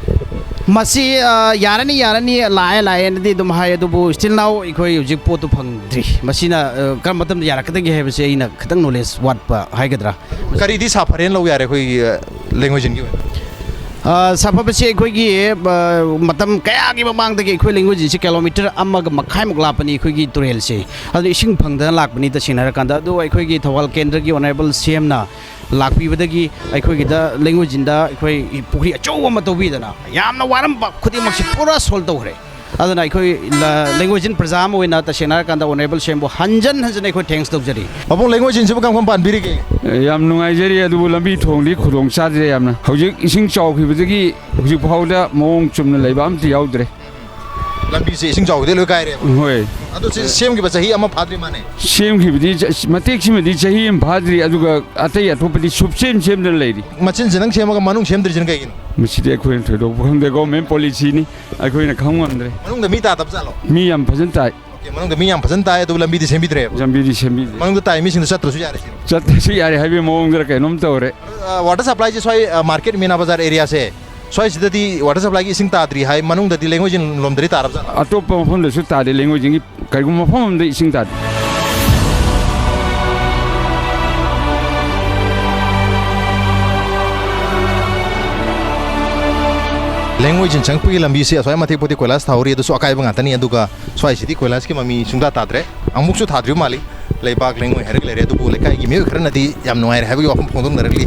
ꯃꯁꯤ ꯑ, ꯌꯥꯔꯅꯤ, ꯌꯥꯔꯅꯤ, ꯂꯥꯛꯑꯦ, ꯂꯥꯛꯑꯦꯅꯗꯤ ꯑꯗꯨꯝ ꯍꯥꯏ, ꯑꯗꯨꯕꯨ still now ꯑꯩꯈꯣꯏ ꯍꯧꯖꯤꯛ ꯄꯣꯠꯇꯨ ꯐꯪꯗ꯭ꯔꯤ꯫ ꯃꯁꯤꯅ ꯑ, ꯀꯔꯝꯕ ꯃꯇꯝꯗ ꯌꯥꯔꯛꯀꯗꯒꯦ ꯍꯥꯏꯕꯁꯦ ꯑꯩꯅ ꯈꯤꯇꯪ ꯅꯣꯂꯦꯖ ꯋꯥꯠꯄ ꯍꯥꯏꯒꯗ꯭ꯔꯥ꯫ ꯀꯔꯤꯗꯤ ꯁꯥꯐꯔꯦꯅ ꯂꯧ ꯌꯥꯔꯦ ꯑꯩꯈꯣꯏꯒꯤ ꯂꯦꯡꯒꯣꯏꯖꯤꯟꯒꯤ ꯑꯣꯏꯅ? ꯑ, ꯁꯥꯐꯕꯁꯤ ꯑꯩꯈꯣꯏꯒꯤ ꯑ, ꯃꯇꯝ ꯀꯌꯥꯒꯤ ꯃꯃꯥꯡꯗꯒꯤ ꯑꯩꯈꯣꯏ ꯂꯦꯡꯒꯣꯏꯖꯤꯟꯁꯤ ꯀꯤꯂꯣꯃꯤꯇꯔ ꯑꯃꯒ ꯃꯈꯥꯏꯃꯨꯛ ꯂꯥꯞꯄꯅꯤ ꯑꯩꯈꯣꯏꯒꯤ ꯇꯨꯔꯦꯜꯁꯦ꯫ ꯑꯗꯨꯅ ꯏꯁꯤꯡ ꯐꯪꯗꯅ ꯂꯥꯛꯄꯅꯤ ꯇꯁꯦꯡꯅ ꯍꯥꯏꯔꯀꯥꯟꯗ꯫ ꯑꯗꯨ ꯑꯩꯈꯣꯏꯒꯤ ꯊꯧꯕꯥꯜ ꯀꯦꯟꯗ꯭ꯔꯒꯤ ꯑꯣꯅꯔꯦꯕꯜ ꯁꯤ ꯑꯦꯝꯅ ꯂꯥꯛꯄꯤꯕꯗꯒꯤ ꯑꯩꯈꯣꯏꯒꯤꯗ ꯂꯦꯡꯒꯣꯏꯖꯤꯟꯗ ꯑꯩꯈꯣꯏ ꯄꯨꯈ꯭ꯔꯤ ꯑꯆꯧꯕ ꯑꯃ ꯇꯧꯕꯤꯗꯅ ꯌꯥꯝꯅ ꯋꯥꯔꯝꯕ ꯈꯨꯗꯤꯡꯃꯛꯁꯤ ꯄꯨꯔꯥ ꯁꯣꯜꯕ ꯇꯧꯈ꯭ꯔꯦ꯫ ꯑꯗꯨꯅ ꯑꯩꯈꯣꯏ ꯂ-, ꯂꯦꯡꯒꯣꯏꯖꯤꯟ ꯄ꯭ꯔꯖꯥ ꯑꯃ ꯑꯣꯏꯅ ꯇꯁꯦꯡꯅ ꯍꯥꯏꯔꯀꯥꯟꯗ ꯑꯣꯅꯔꯦꯕꯜ ꯁꯤ ꯑꯦꯝꯕꯨ ꯍꯟꯖꯟ ꯍꯟꯖꯟ ꯑꯩꯈꯣꯏ ꯊꯦꯡꯛꯁ ꯇꯧꯖꯔꯤ꯫ ꯄꯥꯕꯨꯡ, ꯂꯦꯡꯒꯣꯏꯖꯤꯟꯁꯤꯕꯨ ꯀꯔꯝ ꯀꯔꯝ ꯄꯥꯟꯕꯤꯔꯤꯒꯦ? ꯌꯥꯝ ꯅꯨꯡꯉꯥꯏꯖꯔꯤ, ꯑꯗꯨꯕꯨ ꯂꯝꯕꯤ ꯊꯣꯡꯗꯤ ꯈꯨꯗꯣꯡ ꯆꯥꯗ꯭ꯔꯦ ꯌꯥꯝꯅ꯫ ꯍꯧꯖꯤꯛ ꯏꯁꯤꯡ ꯆꯥꯎꯈꯤꯕꯗꯒꯤ ꯍꯧꯖꯤꯛ ꯐꯥꯎꯗ ꯃꯑꯣꯡ ꯆꯨꯝꯅ ꯂꯩꯕ ꯑꯝꯇ ꯌꯥꯎꯗ꯭ꯔꯦ꯫ ꯂꯝꯕꯤꯁꯦ ꯏꯁꯤꯡ ꯆꯥꯎꯕꯗꯩ ꯂꯣꯏ ꯀꯥꯏꯔꯦꯕ꯫ ꯍꯣꯏ꯫ ꯑꯗꯣ ꯁꯤ ꯁꯦꯝꯈꯤꯕ ꯆꯍꯤ ꯑꯃ ꯐꯥꯗ꯭ꯔꯤ ꯃꯥꯅꯦ꯫ ꯁꯦꯝꯈꯤꯕꯗꯤ ꯆ-, ꯃꯇꯦꯛꯁꯤꯃꯗꯤ ꯆꯍꯤ ꯑꯃ ꯐꯥꯗ꯭ꯔꯤ, ꯑꯗꯨꯒ ꯑꯇꯩ ꯑꯇꯣꯞꯄꯗꯤ ꯁꯨꯞꯁꯦꯝ ꯁꯦꯝꯗꯅ ꯂꯩꯔꯤ꯫ ꯃꯆꯤꯟꯁꯤꯗꯪ ꯁꯦꯝꯃꯒ ꯃꯅꯨꯡ ꯁꯦꯝꯗ꯭ꯔꯤꯁꯤꯅ ꯀꯩꯒꯤꯅꯣ? ꯃꯁꯤꯗꯤ ꯑꯩꯈꯣꯏꯅ ꯊꯣꯏꯗꯣꯛꯄ ꯈꯪꯗꯦ, ꯒꯣꯔꯃꯦꯟ ꯄꯣꯂꯤꯁꯤꯅꯤ, ꯑꯩꯈꯣꯏꯅ ꯈꯪ ꯉꯝꯗ꯭ꯔꯦ꯫ ꯃꯅꯨꯡꯗ ꯃꯤ ꯇꯥꯗꯕ ꯖꯥꯠꯂꯣ? ꯃꯤ ꯌꯥꯝ ꯐꯖꯅ ꯇꯥꯏ꯫ ꯑꯣꯀꯦ, ꯃꯅꯨꯡꯗ ꯃꯤ ꯌꯥꯝ ꯐꯖꯅ ꯇꯥꯏ, ꯑꯗꯨꯕꯨ ꯂꯝꯕꯤꯗꯤ ꯁꯦꯝꯕꯤꯗ꯭ꯔꯦꯕ꯫ ꯂꯝꯕꯤꯗꯤ ꯁꯦꯝꯕꯤꯗ꯭ꯔꯦ꯫ ꯃꯅꯨꯡꯗ ꯇꯥꯏ ꯃꯤꯁꯤꯡꯗꯣ ꯆꯠꯇ꯭ꯔꯁꯨ ꯌꯥꯔꯦ ꯁꯤꯔꯣ? ꯆꯠꯇ꯭ꯔꯁꯨ ꯌꯥꯔꯦ ꯍꯥꯏꯕꯒꯤ ꯃꯑꯣꯡꯗꯔ ꯀꯩꯅꯣꯝ ꯇꯧꯔꯦ꯫ ꯑ, ꯋꯥꯇꯔ ꯁꯄ꯭ꯂꯥꯏꯁꯦ ꯁ꯭ꯋꯥꯏ, ꯑ, ꯃꯥꯔꯀꯦꯠ ꯃꯤꯅꯥ ꯕꯖꯥꯔ ꯑꯦꯔꯤꯌꯥꯁꯦ, ꯁ꯭ꯋꯥꯏꯁꯤꯗꯗꯤ ꯋꯥꯇꯔ ꯁꯄ꯭ꯂꯥꯏꯒꯤ ꯏꯁꯤꯡ ꯇꯥꯗ꯭ꯔꯤ ꯍꯥꯏ, ꯃꯅꯨꯡꯗꯗꯤ ꯂꯦꯡꯒꯣꯏꯖꯤꯟ ꯂꯣꯝꯗꯗꯤ ꯇꯥꯔꯕ ꯖꯥꯠꯂꯣ? ꯑꯇꯣꯞꯄ ꯃꯐꯝꯗꯁꯨ ꯇꯥꯗꯦ, ꯂꯦꯡꯒꯣꯏꯖꯤꯟꯒꯤ ꯀꯔꯤꯒꯨꯝꯕ ꯃꯐꯝ ꯑꯃꯗ ꯏꯁꯤꯡ ꯇꯥꯗꯦ꯫ ꯂꯦꯡꯉꯣꯏꯖꯤꯟ ꯆꯪꯉꯛꯄꯒꯤ ꯂꯝꯕꯤꯁꯦ ꯑꯁ꯭ꯋꯥꯏ ꯃꯇꯦꯛ ꯐꯥꯎꯗꯤ ꯀꯣꯏꯂꯥꯁ ꯊꯥꯍꯧꯔꯤ, ꯑꯗꯨꯁꯨ ꯑꯀꯥꯏꯕ ꯉꯥꯛꯇꯅꯤ꯫ ꯑꯗꯨꯒ ꯁ꯭ꯋꯥꯏꯁꯤꯗꯤ ꯀꯣꯏꯂꯥꯁꯀꯤ ꯃꯃꯤ ꯁꯨꯡꯇꯥ ꯇꯥꯗ꯭ꯔꯦ, ꯑꯃꯨꯛꯁꯨ ꯊꯥꯗ꯭ꯔꯤꯕ ꯃꯥꯜꯂꯤ꯫ ꯂꯩꯕꯥꯛ ꯂꯦꯡꯉꯣꯏ ꯍꯥꯏꯔꯒ ꯂꯩꯔꯦ, ꯑꯗꯨꯕꯨ ꯂꯩꯀꯥꯏꯒꯤ ꯃꯤꯑꯣꯏ ꯈꯔꯅꯗꯤ ꯌꯥꯝ ꯅꯨꯡꯉꯥꯏꯔꯦ ꯍꯥꯏꯕꯒꯤ ꯋꯥꯐꯝ ꯐꯣꯡꯗꯣꯛꯅꯔꯛꯂꯤ꯫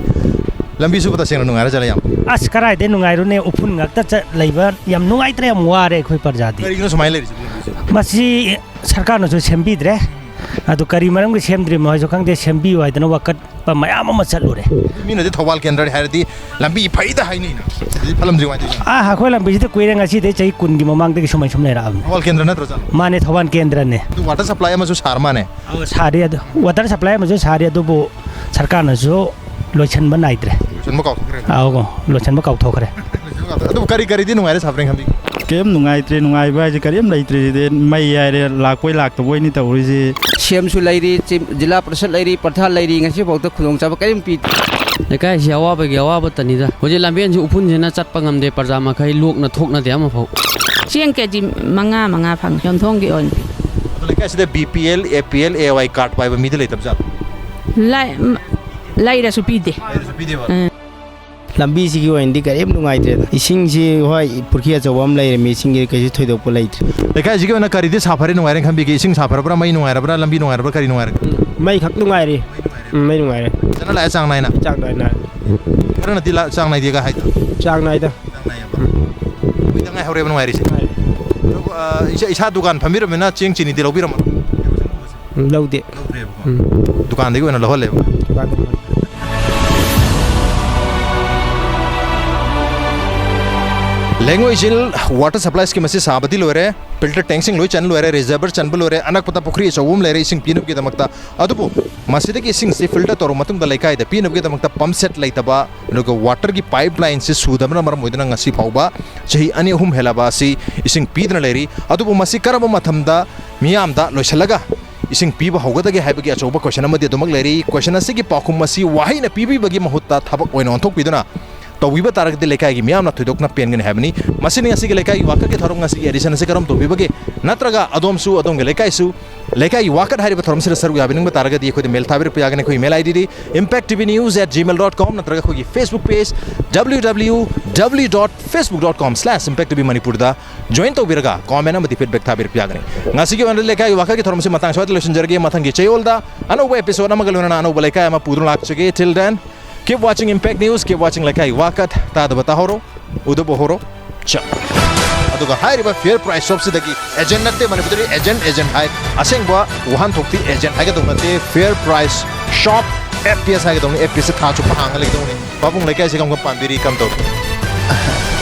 ꯂꯝꯕꯤꯁꯤꯕꯨ ꯇꯁꯦꯡꯅ ꯅꯨꯡꯉꯥꯏꯔꯖꯥꯠꯂ ꯌꯥꯝ? ꯑꯁ, ꯀꯔꯥꯏꯗꯩ ꯅꯨꯡꯉꯥꯏꯔꯨꯅꯦ, ꯎꯐꯨꯟ ꯉꯥꯛꯇ ꯆꯠ ꯂꯩꯕ꯫ ꯌꯥꯝ ꯅꯨꯡꯉꯥꯏꯇ꯭ꯔꯦ, ꯌꯥꯝ ꯋꯥꯔꯦ ꯑꯩꯈꯣꯏ ꯄ꯭ꯔꯖꯥꯗꯤ꯫ ꯀꯔꯤꯒꯤꯅꯣ ꯁꯨꯃꯥꯏꯅ ꯂꯩꯔꯤꯁꯤꯕꯨ ꯂꯝꯕꯤꯁꯦ? ꯃꯁꯤ ꯁꯔꯀꯥꯔꯅꯁꯨ ꯁꯦꯝꯕꯤꯗ꯭ꯔꯦ, ꯑꯗꯨ ꯀꯔꯤ ꯃꯔꯝꯒꯤ ꯁꯦꯝꯗ꯭ꯔꯤꯃꯣ ꯍꯥꯏꯁꯨ ꯈꯪꯗꯦ, ꯁꯦꯝꯕꯤꯌꯨ ꯍꯥꯏꯗꯅ ꯋꯥꯀꯠꯄ ꯃꯌꯥꯝ ꯑꯃ ꯆꯠꯂꯨꯔꯦ꯫ ꯃꯤꯅꯗꯤ ꯊꯧꯕꯥꯜ ꯀꯦꯟꯗ꯭ꯔꯅꯤ ꯍꯥꯏꯔꯗꯤ ꯂꯝꯕꯤ ꯐꯩꯗ ꯍꯥꯏꯅꯩꯅ, ꯁꯤꯗꯤ ꯐꯠꯂꯝꯗ꯭ꯔꯤ ꯀꯃꯥꯏꯅ ꯇꯧꯔꯤꯅꯣ? ꯑꯥ, ꯑꯩꯈꯣꯏ ꯂꯝꯕꯤꯁꯤꯗ ꯀꯨꯏꯔꯦ, ꯉꯁꯤꯗꯩ ꯆꯍꯤ ꯀꯨꯟꯒꯤ ꯃꯃꯥꯡꯗꯒꯤ ꯁꯨꯃꯥꯏ ꯁꯨꯝ ꯂꯩꯔꯛꯑꯕꯅꯤ꯫ ꯊꯧꯕꯥꯜ ꯀꯦꯟꯗ꯭ꯔ ꯅꯠꯇ꯭ꯔꯣ, ꯖꯥ? ꯃꯥꯅꯦ, ꯊꯧꯕꯥꯜ ꯀꯦꯟꯗ꯭ꯔꯅꯦ꯫ ꯑꯗꯨ ꯋꯥꯇꯔ ꯁꯄ꯭ꯂꯥꯏ ꯑꯃꯁꯨ ꯁꯥꯔ ꯃꯥꯅꯦ? ꯑꯧ, ꯁꯥꯔꯤ꯫ ꯑꯗꯨ ꯋꯥꯇꯔ ꯁꯄ꯭ꯂꯥꯏ ꯑꯃꯁꯨ ꯁꯥꯔꯤ, ꯑꯗꯨꯕꯨ ꯁꯔꯀꯥꯔꯅꯁꯨ ꯂꯣꯏꯁꯤꯟꯕ ꯅꯥꯏꯗ꯭ꯔꯦ꯫ ꯂꯣꯏꯁꯤꯟꯕ ꯀꯥꯎꯊꯣꯛꯈ꯭ꯔꯦ꯫ ꯑꯧ, ꯂꯣꯏꯁꯤꯟꯕ ꯀꯥꯎꯊꯣꯛꯈ꯭ꯔꯦ꯫ ꯑꯗꯨꯕꯨ ꯀꯔꯤ ꯀꯔꯤꯗꯤ ꯅꯨꯡꯉꯥꯏꯔꯦ ꯁꯥꯐ꯭ꯔꯦꯟ ꯈꯝꯕꯤ? ꯀꯔꯤꯝ ꯅꯨꯡꯉꯥꯏꯇ꯭ꯔꯦ, ꯅꯨꯡꯉꯥꯏꯕ ꯍꯥꯏꯁꯦ ꯀꯔꯤꯝ ꯂꯩꯇ꯭ꯔꯦ ꯁꯤꯗꯤ꯫ ꯃꯩ ꯍꯥꯏꯔꯦ ꯂꯥꯛꯄꯣꯏ ꯂꯥꯛꯇꯕꯣꯏꯅꯤ ꯇꯧꯔꯤꯁꯦ꯫ ꯁꯤ ꯑꯦꯝꯁꯨ ꯂꯩꯔꯤ, ꯆꯤ-, ꯖꯤꯂꯥ ꯄꯔꯤꯁꯠ ꯂꯩꯔꯤ, ꯄ꯭ꯔꯙꯥꯟ ꯂꯩꯔꯤ, ꯉꯁꯤꯐꯥꯎꯗ ꯈꯨꯗꯣꯡꯆꯥꯕ ꯀꯔꯤꯝ ꯄꯤꯗꯦ꯫ ꯂꯩꯀꯥꯏꯁꯤ ꯑꯋꯥꯕꯒꯤ ꯑꯋꯥꯕꯇꯅꯤꯗ꯫ ꯍꯧꯖꯤꯛ ꯂꯝꯕꯦꯟꯁꯤ ꯎꯐꯨꯟꯁꯤꯅ ꯆꯠꯄ ꯉꯝꯗꯦ, ꯄ꯭ꯔꯖꯥ ꯃꯈꯩ ꯂꯣꯛꯅ ꯊꯣꯛꯅꯗꯦ ꯑꯃꯐꯥꯎ꯫ ꯆꯦꯡ ꯀꯦ ꯖꯤ ꯃꯉꯥ, ꯃꯉꯥ ꯐꯪꯉꯦ ꯌꯨꯝꯊꯣꯡꯒꯤ ꯑꯣꯏꯅ꯫ ꯑꯗꯣ ꯂꯩꯀꯥꯏꯁꯤꯗ B P L, A P L, A Y card ꯄꯥꯏꯕ ꯃꯤꯗꯤ ꯂꯩꯇꯕ ꯖꯥꯠꯂꯣ? ꯂꯩ-, ꯂꯩꯔꯁꯨ ꯄꯤꯗꯦ꯫ ꯂꯩꯔꯁꯨ ꯄꯤꯗꯦꯕ? ꯎꯝ꯫ ꯂꯝꯕꯤꯁꯤꯒꯤ ꯑꯣꯏꯅꯗꯤ ꯀꯔꯤꯝ ꯅꯨꯡꯉꯥꯏꯇ꯭ꯔꯦꯗ꯫ ꯏꯁꯤꯡꯁꯤ, ꯍꯣꯏ, ꯄꯨꯈ꯭ꯔꯤ ꯑꯆꯧꯕ ꯑꯃ ꯂꯩꯔꯝꯃꯤ, ꯏꯁꯤꯡꯒꯤ ꯀꯩꯁꯨ ꯊꯣꯏꯗꯣꯛꯄ ꯂꯩꯇ꯭ꯔꯦ꯫ ꯂꯩꯀꯥꯏꯁꯤꯒꯤ ꯑꯣꯏꯅ ꯀꯔꯤꯗꯤ ꯁꯥꯐꯔꯦ, ꯅꯨꯡꯉꯥꯏꯔꯦꯅ ꯈꯟꯕꯤꯒꯦ? ꯏꯁꯤꯡ ꯁꯥꯐꯔꯕ꯭ꯔꯥ, ꯃꯩ ꯅꯨꯡꯉꯥꯏꯔꯕ꯭ꯔꯥ, ꯂꯝꯕꯤ ꯅꯨꯡꯉꯥꯏꯔꯕ꯭ꯔꯥ, ꯀꯔꯤ ꯅꯨꯡꯉꯥꯏꯔꯒꯦ? ꯃꯩ ꯈꯛ ꯅꯨꯡꯉꯥꯏꯔꯤ꯫ ꯎꯝ, ꯃꯩ ꯅꯨꯡꯉꯥꯏꯔꯦ꯫ ꯐꯖꯅ ꯂꯥꯛꯑꯦ ꯆꯥꯡ ꯅꯥꯏꯅ? ꯆꯥꯡ ꯅꯥꯏꯅ꯫ ꯈꯔꯅꯗꯤ ꯂꯥ-, ꯆꯥꯡ ꯅꯥꯏꯗꯦꯒ ꯍꯥꯏꯗꯣ? ꯆꯥꯡ ꯅꯥꯏꯗ꯫ ꯆꯥꯡ ꯅꯥꯏꯌꯦꯕ? ꯎꯝ꯫ ꯅꯨꯃꯤꯠꯇ ꯉꯥꯏꯍꯧꯔꯦꯕ ꯅꯨꯡꯉꯥꯏꯔꯤꯁꯦ? ꯅꯨꯡꯉꯥꯏꯔꯦ꯫ ꯑꯗꯨꯒ, ꯑ, ꯏꯁꯥ, ꯏꯁꯥ ꯗꯨꯀꯥꯟ ꯐꯝꯕꯤꯔꯕꯅꯤꯅ ꯆꯦꯡ ꯆꯤꯅꯤꯗꯤ ꯂꯧꯕꯤꯔꯝꯃꯅꯣ? ꯎꯝ, ꯂꯧꯗꯦ꯫ ꯂꯧꯗ꯭ꯔꯦꯕꯀꯣ? ꯎꯝ꯫ ꯗꯨꯀꯥꯟꯗꯒꯤ ꯑꯣꯏꯅ ꯂꯧꯍꯜꯂꯦꯕ? ꯗꯨꯀꯥꯟꯗꯒꯤ ꯑꯣꯏꯅ꯫ ꯂꯩꯉꯣꯏꯖꯤꯜ ꯋꯥꯇꯔ ꯁꯄ꯭ꯂꯥꯏ ꯁ꯭ꯀꯤꯝ ꯑꯁꯤ ꯁꯥꯕꯗꯤ ꯂꯣꯏꯔꯦ, ꯐꯤꯜꯇꯔ ꯇꯦꯡꯁꯤꯡ ꯂꯣꯏ ꯆꯟ ꯂꯣꯏꯔꯦ, ꯔꯤꯖꯔꯚꯔ ꯆꯟꯕ ꯂꯣꯏꯔꯦ, ꯑꯅꯛꯄꯗ ꯄꯨꯈ꯭ꯔꯤ ꯑꯆꯧꯕ ꯑꯃ ꯂꯩꯔꯦ ꯏꯁꯤꯡ ꯄꯤꯅꯕꯒꯤꯗꯃꯛꯇ꯫ ꯑꯗꯨꯕꯨ ꯃꯁꯤꯗꯒꯤ ꯏꯁꯤꯡꯁꯤ ꯐꯤꯜꯇꯔ ꯇꯧꯔꯕ ꯃꯇꯨꯡꯗ ꯂꯩꯀꯥꯏꯗ ꯄꯤꯅꯕꯒꯤꯗꯃꯛꯇ ꯄꯝ ꯁꯦꯠ ꯂꯩꯇꯕ, ꯑꯗꯨꯒ ꯋꯥꯇꯔꯒꯤ ꯄꯥꯏꯞ ꯂꯥꯏꯟꯁꯤ ꯁꯨꯗꯕꯅ ꯃꯔꯝ ꯑꯣꯏꯗꯨꯅ ꯉꯁꯤ ꯐꯥꯎꯕ ꯆꯍꯤ ꯑꯅꯤ ꯑꯍꯨꯝ ꯍꯦꯜꯂꯕ ꯑꯁꯤ ꯏꯁꯤꯡ ꯄꯤꯗꯅ ꯂꯩꯔꯤ꯫ ꯑꯗꯨꯕꯨ ꯃꯁꯤ ꯀꯔꯝꯕ ꯃꯇꯝꯗ ꯃꯤꯌꯥꯝꯗ ꯂꯣꯏꯁꯤꯜꯂꯒ ꯏꯁꯤꯡ ꯄꯤꯕ ꯍꯧꯒꯗꯒꯦ ꯍꯥꯏꯕꯒꯤ ꯑꯆꯧꯕ ꯀꯣꯏꯁꯟ ꯑꯃꯗꯤ ꯑꯗꯨꯃꯛ ꯂꯩꯔꯤ꯫ ꯀꯣꯏꯁꯟ ꯑꯁꯤꯒꯤ ꯄꯥꯎꯈꯨꯝ ꯑꯁꯤ ꯋꯥꯍꯩꯅ ꯄꯤꯕꯤꯕꯒꯤ ꯃꯍꯨꯠꯇ ꯊꯕꯛ ꯑꯣꯏꯅ ꯑꯣꯟꯊꯣꯛꯄꯤꯗꯨꯅ ꯇꯧꯕꯤꯕ ꯇꯥꯔꯒꯗꯤ ꯂꯩꯀꯥꯏꯒꯤ ꯃꯤꯌꯥꯝꯅ ꯊꯣꯏꯗꯣꯛꯅ ꯄꯦꯟꯒꯅꯤ ꯍꯥꯏꯕꯅꯤ꯫ ꯃꯁꯤꯅꯤ ꯉꯁꯤꯒꯤ ꯂꯩꯀꯥꯏꯒꯤ ꯋꯥꯀꯠꯀꯤ ꯊꯧꯔꯝ, ꯉꯁꯤꯒꯤ ꯑꯦꯗꯤꯁꯟ ꯑꯁꯤ ꯀꯔꯝ ꯇꯧꯕꯤꯕꯒꯦ? ꯅꯠꯇ꯭ꯔꯒ ꯑꯗꯣꯝꯁꯨ ꯑꯗꯣꯝꯒꯤ ꯂꯩꯀꯥꯏꯁꯨ ꯂꯩꯀꯥꯏꯒꯤ ꯋꯥꯀꯠ ꯍꯥꯏꯔꯤꯕ ꯊꯧꯔꯝꯁꯤꯗ ꯁꯔꯨꯛ ꯌꯥꯕꯤꯅꯤꯡꯕ ꯇꯥꯔꯒꯗꯤ ꯑꯩꯈꯣꯏꯗ ꯃꯦꯜ ꯊꯥꯕꯤꯔꯛꯄ ꯌꯥꯒꯅꯤ꯫ ꯑꯩꯈꯣꯏꯒꯤ ꯃꯦꯜ ꯑꯥꯏ ꯗꯤꯗꯤ impact T V news at gmail dot com ꯅꯠꯇ꯭ꯔꯒ ꯑꯩꯈꯣꯏꯒꯤ Facebook page W W W dot facebook dot com slash impact T V ꯃꯅꯤꯄꯨꯔꯗ ꯖꯣꯏꯟ ꯇꯧꯕꯤꯔꯒ ꯀꯣꯃꯦꯟ ꯑꯃꯗꯤ ꯐꯤꯗꯕꯦꯛ ꯊꯥꯕꯤꯔꯛꯄ ꯌꯥꯒꯅꯤ꯫ ꯉꯁꯤꯒꯤ ꯑꯣꯏꯅ ꯂꯩꯀꯥꯏꯒꯤ ꯋꯥꯀꯠꯀꯤ ꯊꯧꯔꯝꯁꯤ ꯃꯇꯥꯡ ꯁ꯭ꯋꯥꯏꯗ ꯂꯣꯏꯁꯤꯟꯖꯔꯒꯦ꯫ ꯃꯊꯪꯒꯤ ꯆꯌꯣꯜꯗ ꯑꯅꯧꯕ ꯑꯦꯄꯤꯁꯣꯗ ꯑꯃꯒ ꯂꯣꯏꯅꯅ ꯑꯅꯧꯕ ꯂꯩꯀꯥꯏ ꯑꯃ ꯄꯨꯗꯨꯅ ꯂꯥꯛꯆꯒꯦ꯫ Till then, keep watching Impact News, keep watching ꯂꯩꯀꯥꯏꯒꯤ ꯋꯥꯀꯠ꯫ ꯇꯥꯗꯕ ꯇꯥꯍꯧꯔꯣ, ꯎꯗꯕ ꯍꯧꯔꯣ꯫ ꯆꯥ꯫ ꯑꯗꯨꯒ ꯍꯥꯏꯔꯤꯕ ꯐꯤꯌꯔ ꯄ꯭ꯔꯥꯏꯁ ꯁꯣꯞꯁꯤꯗꯒꯤ ꯑꯦꯖꯦꯟ ꯅꯠꯇꯦ, ꯃꯅꯤꯄꯨꯔꯗꯗꯤ ꯑꯦꯖꯦꯟ ꯑꯦꯖꯦꯟ ꯍꯥꯏ꯫ ꯑꯁꯦꯡꯕ ꯋꯥꯍꯟꯊꯣꯛꯇꯤ ꯑꯦꯖꯦꯟ ꯍꯥꯏꯒꯗꯧ ꯅꯠꯇꯦ, fair price shop F P S ꯍꯥꯏꯒꯗꯧꯅꯤ꯫ ꯑꯦꯐ ꯄꯤ ꯑꯦꯁꯁꯦ ꯊꯥ ꯆꯨꯞꯄ ꯍꯥꯡꯉ ꯂꯩꯒꯗꯧꯅꯤ꯫ ꯄꯥꯕꯨꯡ ꯂꯩꯀꯥꯏꯁꯦ ꯀꯔꯝ ꯀꯔꯝ ꯄꯥꯟꯕꯤꯔꯤ, ꯀꯔꯝ ꯇꯧꯔꯤ?